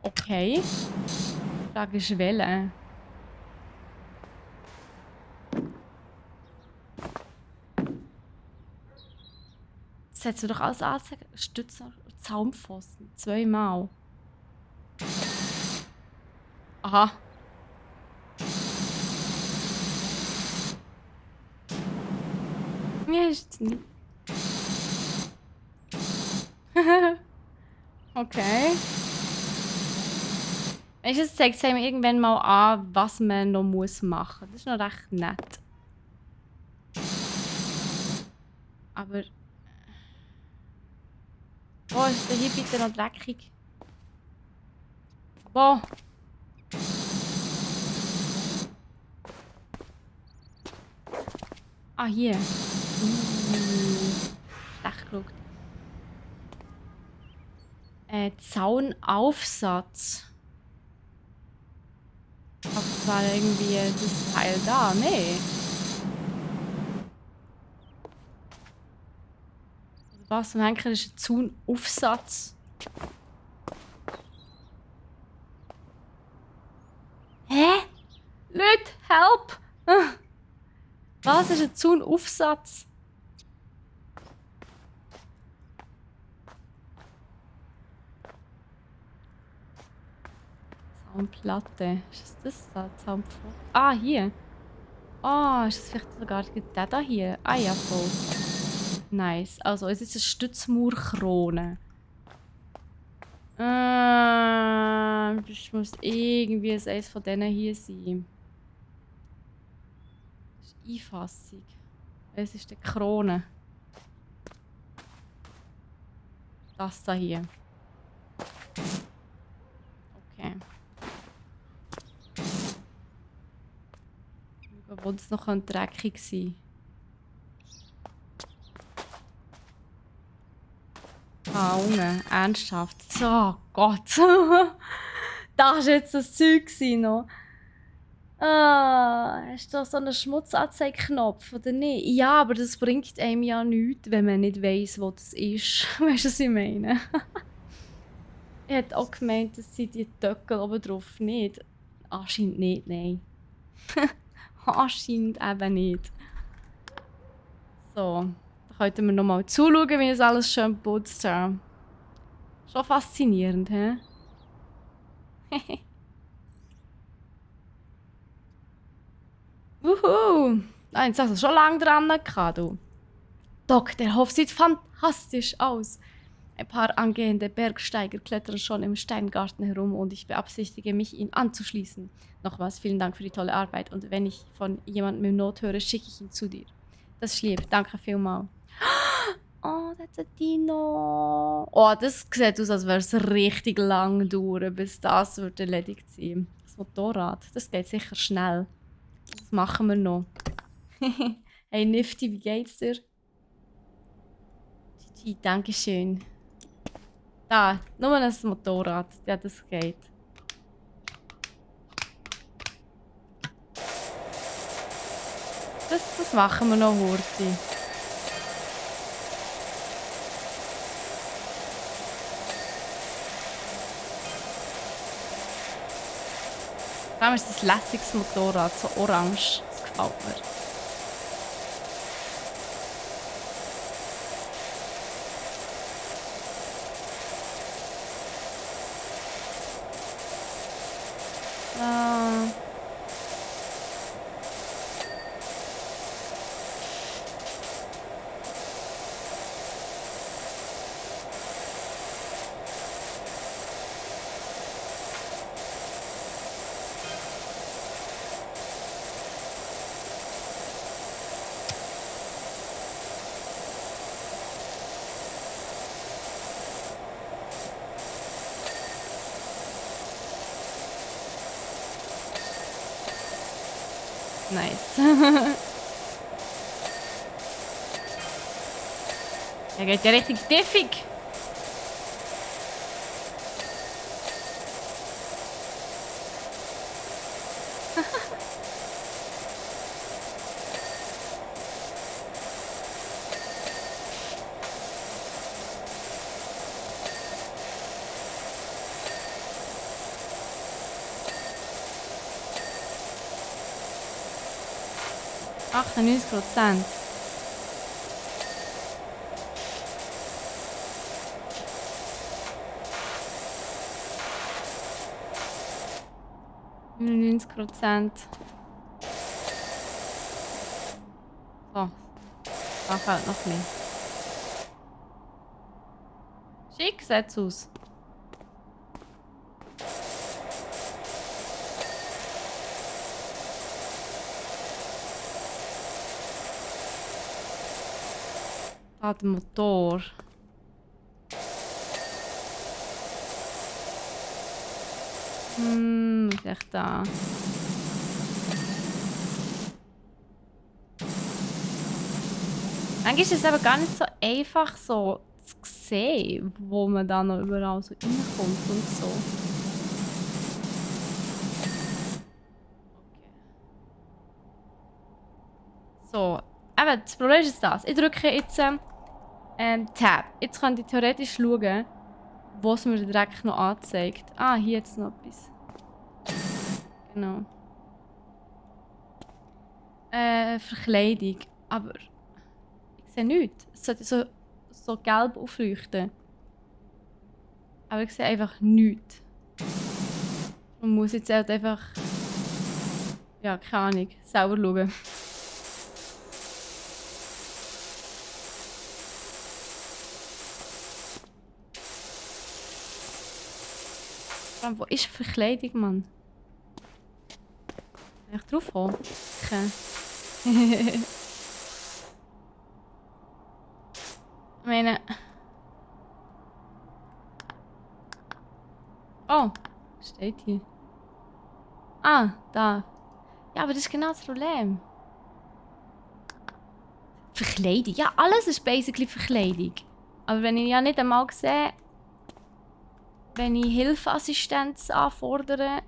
Okay. Die Frage ist, welche? Das hättest du doch alles anzeigen. Stützer, Zaunpfosten. 2-mal. Aha. Mir ist es nicht. Okay. Es zeigt einem irgendwann mal an, was man noch machen muss. Das ist noch recht nett. Aber... Wo ist der hier bitte noch dreckig? Wo? Ah, hier. Schlecht geschaut. Zaunaufsatz. Das war irgendwie das Teil da. Nee. Was zum Henker ist ein Zaunaufsatz? Hä? Leute, help! Was ist ein Zaunaufsatz? Zaunplatte. Ist das da? Zaunpfosten? Ah, hier. Ah, ist das vielleicht sogar der da hier? Ah ja, voll. Nice. Also, es ist eine Stützmauerkrone. Das muss irgendwie eines von denen hier sein. Das ist Einfassung. Es ist die Krone. Das da hier. Okay. Wo das noch dreckig sein Ah, Unge, ernsthaft. Oh Gott. Das war jetzt das Zeug noch. Ah, hast du da so einen Schmutzanzeigeknopf oder nicht? Ja, aber das bringt einem ja nichts, wenn man nicht weiss, wo das ist. Weißt du, was ich meine? Ich hätte auch gemeint, dass sie die Töckel oben drauf nicht. Anscheinend nicht, nein. Anscheinend eben nicht. So, da könnten wir nochmal zuschauen, wie es alles schön putzt. Schon faszinierend, hä? Wuhu! Ah, jetzt hast du schon lange dran gehabt, du. Doc, der Hof sieht fantastisch aus. Ein paar angehende Bergsteiger klettern schon im Steingarten herum und ich beabsichtige, mich ihnen anzuschließen. Nochmals vielen Dank für die tolle Arbeit und wenn ich von jemandem im Not höre, schicke ich ihn zu dir. Das ist lieb, danke vielmals. Oh, that's a Dino. Oh, das sieht aus, als würde es richtig lang dauern, bis das wird erledigt sein. Das Motorrad, das geht sicher schnell. Das machen wir noch. Hey Nifty, wie geht's dir? GG, Dankeschön. Da, nur ein Motorrad. Ja, das geht. Das machen wir noch, Hurti. Vor allem ist das ein lässiges Motorrad, so orange. Das gefällt mir. So. Nice. Er geht ja richtig diffig. %. 99%. So, da fehlt noch ein bisschen. Schick sieht's aus. Ah, der Motor. Was ist echt da? Eigentlich ist es aber gar nicht so einfach so zu sehen, wo man da noch überall so reinkommt und so. Okay. So, eben, das Problem ist das. Ich drücke jetzt Tab. Jetzt kann ich theoretisch schauen, wo es mir direkt noch anzeigt. Ah, hier jetzt noch etwas. Genau. Verkleidung. Aber ich sehe nichts. Es sollte so gelb aufleuchten. Aber ich sehe einfach nichts. Man muss jetzt halt einfach... Ja, keine Ahnung. Selber schauen. Vor allem, wo ist die Verkleidung, Mann? Kann ich drauf kommen? Okay. Ich meine... Oh, steht hier. Ah, da. Ja, aber das ist genau das Problem. Verkleidung. Ja, alles ist basically Verkleidung. Aber wenn ich ja nicht einmal sehe, wenn ich Hilfeassistenz anfordere,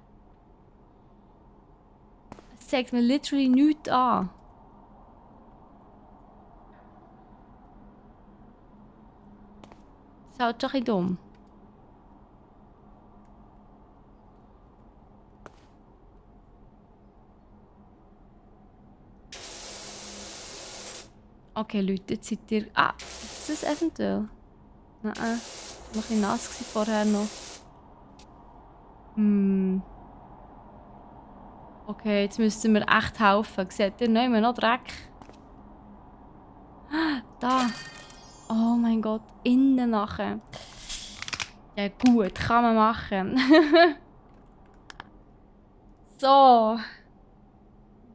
es zeigt mir literally nichts an. Das ist halt schon ein bisschen dumm. Okay, Leute, jetzt seid ihr... Ah, ist das eventuell? Nein, noch ein bisschen nass vorher noch. Okay, jetzt müssen wir echt helfen. Seht ihr nicht mehr noch Dreck? Da. Oh mein Gott, innen nachher. Ja gut, kann man machen. So.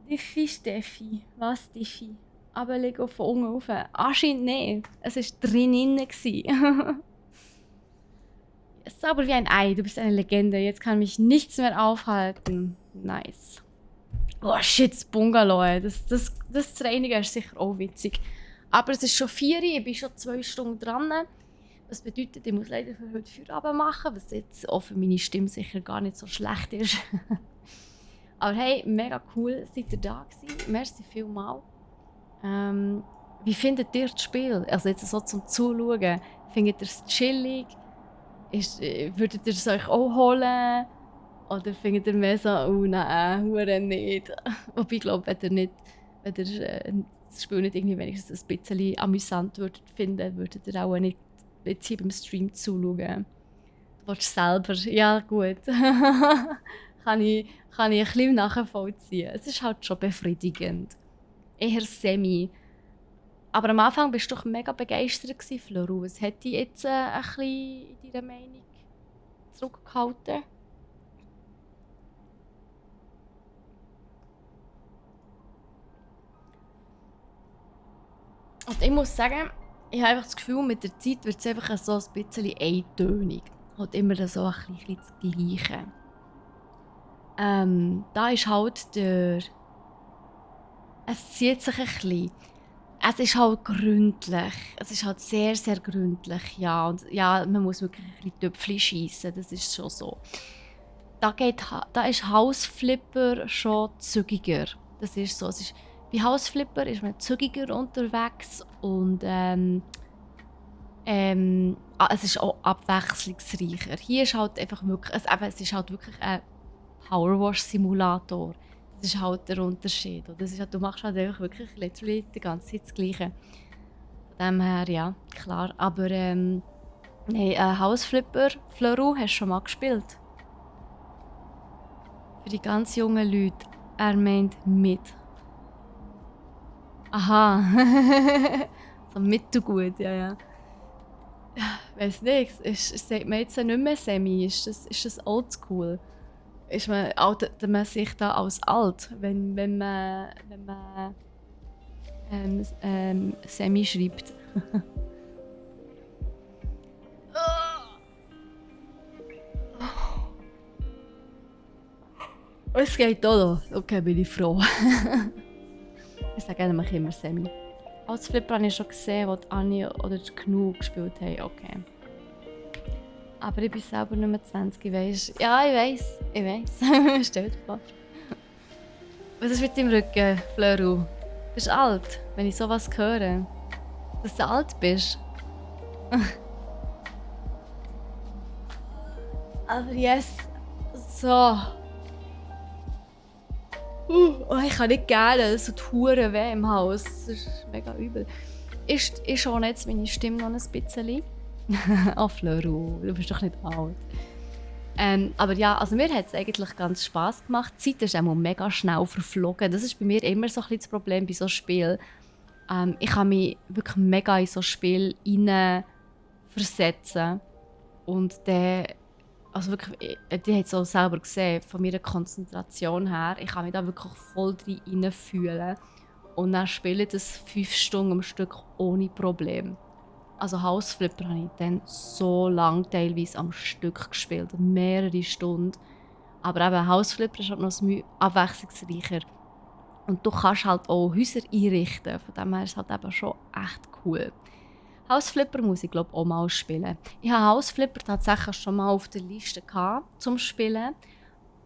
Diffi Steffi. Was, Diffi? runterlegen von unten rauf? Anscheinend nicht. Es war drinnen. Sauber wie ein Ei, du bist eine Legende. Jetzt kann mich nichts mehr aufhalten. Nice. Oh shit, das Bungalow, ey. Das zu reinigen ist sicher auch witzig. Aber es ist schon 4 Uhr, ich bin schon 2 Stunden dran. Das bedeutet, ich muss leider für heute Feierabend machen, was jetzt auch für meine Stimme sicher gar nicht so schlecht ist. Aber hey, mega cool, seid ihr da gewesen. Merci vielmals. Wie findet ihr das Spiel? Also jetzt so zum Zuschauen. Findet ihr es chillig? Würdet ihr es euch auch holen? Oder findet ihr mehr so, oh nein, hure nicht? Wobei ich glaube, wenn ihr das Spiel nicht irgendwie wenigstens ein bisschen amüsant würdet finden, würdet ihr auch nicht jetzt hier beim Stream zuschauen. Du willst selber, ja gut. kann ich ein bisschen nachvollziehen. Es ist halt schon befriedigend. Eher semi. Aber am Anfang bist du doch mega begeistert gewesen, Floru. Was hat dich jetzt ein bisschen in deiner Meinung zurückgehalten? Und ich muss sagen, ich habe einfach das Gefühl, mit der Zeit wird es einfach so ein bisschen eintönig. Halt immer so ein bisschen das Gleiche. Da ist halt es zieht sich ein bisschen. Es ist halt gründlich. Es ist halt sehr, sehr gründlich, ja. Und ja, man muss wirklich ein bisschen Töpfchen schiessen, das ist schon so. Da ist Hausflipper schon zügiger. Das ist so. Bei Hausflipper ist man zügiger unterwegs und es ist auch abwechslungsreicher. Hier ist halt einfach wirklich, es ist halt wirklich ein Powerwash-Simulator. Das ist halt der Unterschied. Das ist halt, du machst halt einfach wirklich literally die ganze Zeit das Gleiche. Von dem her, ja, klar. Aber nein, Hausflipper, Floru, hast du schon mal gespielt? Für die ganz jungen Leute, er meint mit. Aha. So mittelgut, ja. Weiss nicht, sagt man jetzt nicht mehr Semi? Ist das oldschool? Outet man sich da als alt, wenn man Semi schreibt? Es geht auch noch. Okay, bin ich froh. Ich sage nämlich immer Semi. Als Flipper habe ich schon gesehen, wo Anni oder Gnu gespielt haben. Okay. Aber ich bin selber nicht mehr 20, weißt du? Ja, ich weiss. Stell dir vor. Was ist mit deinem Rücken, Flöru? Bist du alt, wenn ich sowas höre? Dass du alt bist? Aber yes. So. Oh, ich kann nicht gerne so die Hure weh im Haus. Das ist mega übel. Ist schon jetzt meine Stimme noch ein bisschen? Oh, Floru, du bist doch nicht alt. Aber ja, also mir hat es eigentlich ganz Spass gemacht. Die Zeit ist auch mega schnell verflogen. Das ist bei mir immer so ein bisschen das Problem bei so Spielen. Ich kann mich wirklich mega in so Spiel versetzen. Und dann, also wirklich, die hat es auch selber gesehen, von meiner Konzentration her. Ich kann mich da wirklich voll drin fühlen. Und dann spiele ich das 5 Stunden am Stück ohne Problem. Also Hausflipper habe ich dann so lange teilweise am Stück gespielt, mehrere Stunden. Aber eben Hausflipper ist halt noch abwechslungsreicher. Und du kannst halt auch Häuser einrichten, von dem her ist es halt eben schon echt cool. Hausflipper muss ich glaube auch mal spielen. Ich hatte Hausflipper tatsächlich schon mal auf der Liste zum Spielen,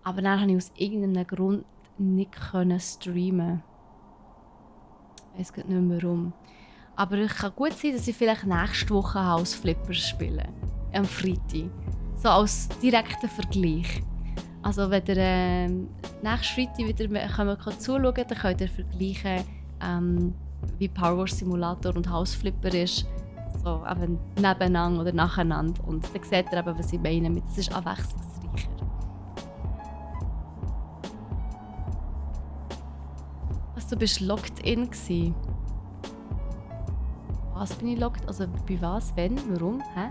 aber dann konnte ich aus irgendeinem Grund nicht streamen. Ich weiß nicht mehr warum. Aber es kann gut sein, dass ich vielleicht nächste Woche Hausflipper spiele. Am Freitag. So als direkter Vergleich. Also wenn ihr nächsten Freitag wieder zuschauen könnt, dann könnt ihr vergleichen, wie Powerwash Simulator und Hausflipper ist. So eben nebeneinander oder nacheinander. Und dann seht ihr eben, was ich meine. Es ist abwechslungsreicher. Also, du bist locked in gewesen. Was bin ich locked? Also bei was? Wenn? Warum? Hä?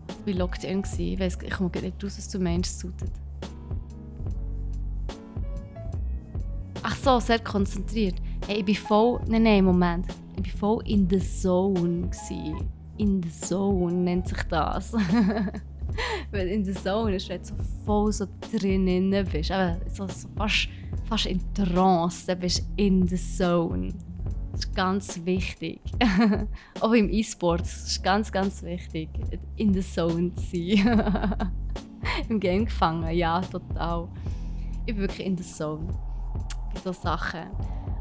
Ich bin locked in gewesen. Ich komme nicht raus, was du meinst, Suited. so, sehr konzentriert. Hey, ich bin voll... Nein, Moment. Ich war voll in the zone gewesen. In the zone nennt sich das. Weil in the zone ist, wenn du so voll so drinnen bist. Aber so fast in Trance, dann bist du in the zone. Das ist ganz wichtig. Auch im E-Sports ist ganz, ganz wichtig, in the zone zu sein. Im Game gefangen, ja, total. Ich bin wirklich in the zone. Bei so Sachen.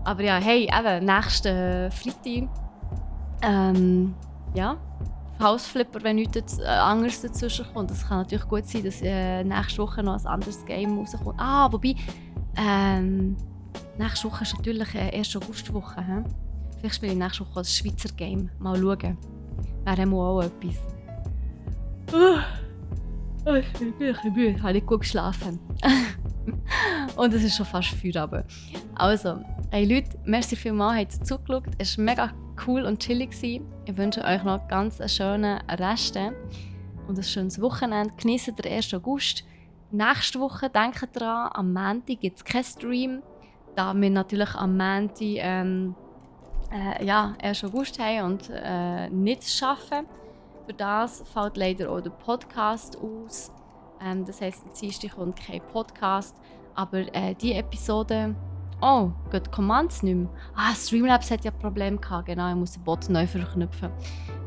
Aber ja, hey, eben, nächsten Freitag. Ja, Hausflipper, wenn nichts anderes dazwischen kommt. Es kann natürlich gut sein, dass nächste Woche noch ein anderes Game rauskommt. Wobei, nächste Woche ist natürlich 1. Augustwoche. Vielleicht spiele ich nächste Woche das Schweizer Game. Mal schauen. Wäre auch etwas. Ich bin ein bisschen müde. Ich habe nicht gut geschlafen. Und es ist schon fast Feierabend. Also, hey Leute, merci vielmals, habt ihr zugeschaut. Es war mega cool und chillig. Ich wünsche euch noch ganz einen schönen Rest und ein schönes Wochenende. Genießt den 1. August. Nächste Woche, denkt daran, am Montag gibt es keinen Stream, da wir natürlich am Montag 1. August haben und nicht arbeiten. Für das fällt leider auch der Podcast aus. Das heisst, am Dienstag kommt kein Podcast. Aber die Episode... Oh, geht die Commands nicht mehr? Streamlabs hat ja Probleme gehabt. Genau, ich muss den Bot neu verknüpfen.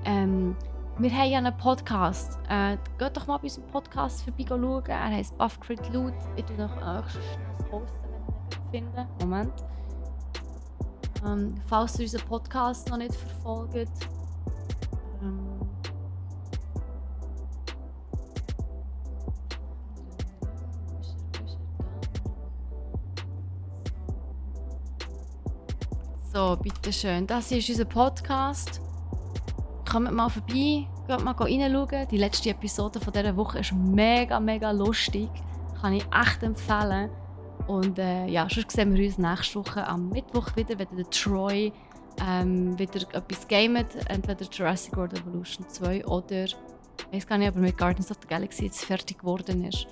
Wir haben ja einen Podcast. Geht doch mal bei unserem Podcast vorbei schauen. Er heisst Buffcrit Loot. Ich tue noch das posten, wenn ich ihn finde. Moment. Falls ihr unseren Podcast noch nicht verfolgt. So, bitteschön. Das hier ist unser Podcast. Kommt mal vorbei, geht mal reinschauen. Die letzte Episode von dieser Woche ist mega, mega lustig. Kann ich echt empfehlen. Und sonst sehen wir uns nächste Woche am Mittwoch wieder, wenn der Troy wieder etwas gamet. Entweder Jurassic World Evolution 2 oder, ich weiß gar nicht, ob er mit Guardians of the Galaxy jetzt fertig geworden ist.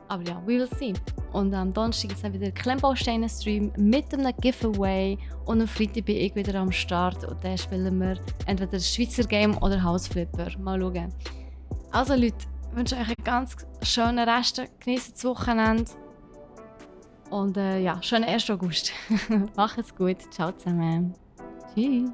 Aber ja, we will see. Und am Donnerstag ist dann wieder ein Klemmbausteine-Stream mit einem Giveaway. Und am Freitag bin ich wieder am Start. Und dann spielen wir entweder das Schweizer Game oder Hausflipper. Mal schauen. Also Leute, ich wünsche euch einen ganz schönen Rest. Genießt das Wochenende. Und schönen 1. August. Macht's gut. Ciao zusammen. Tschüss.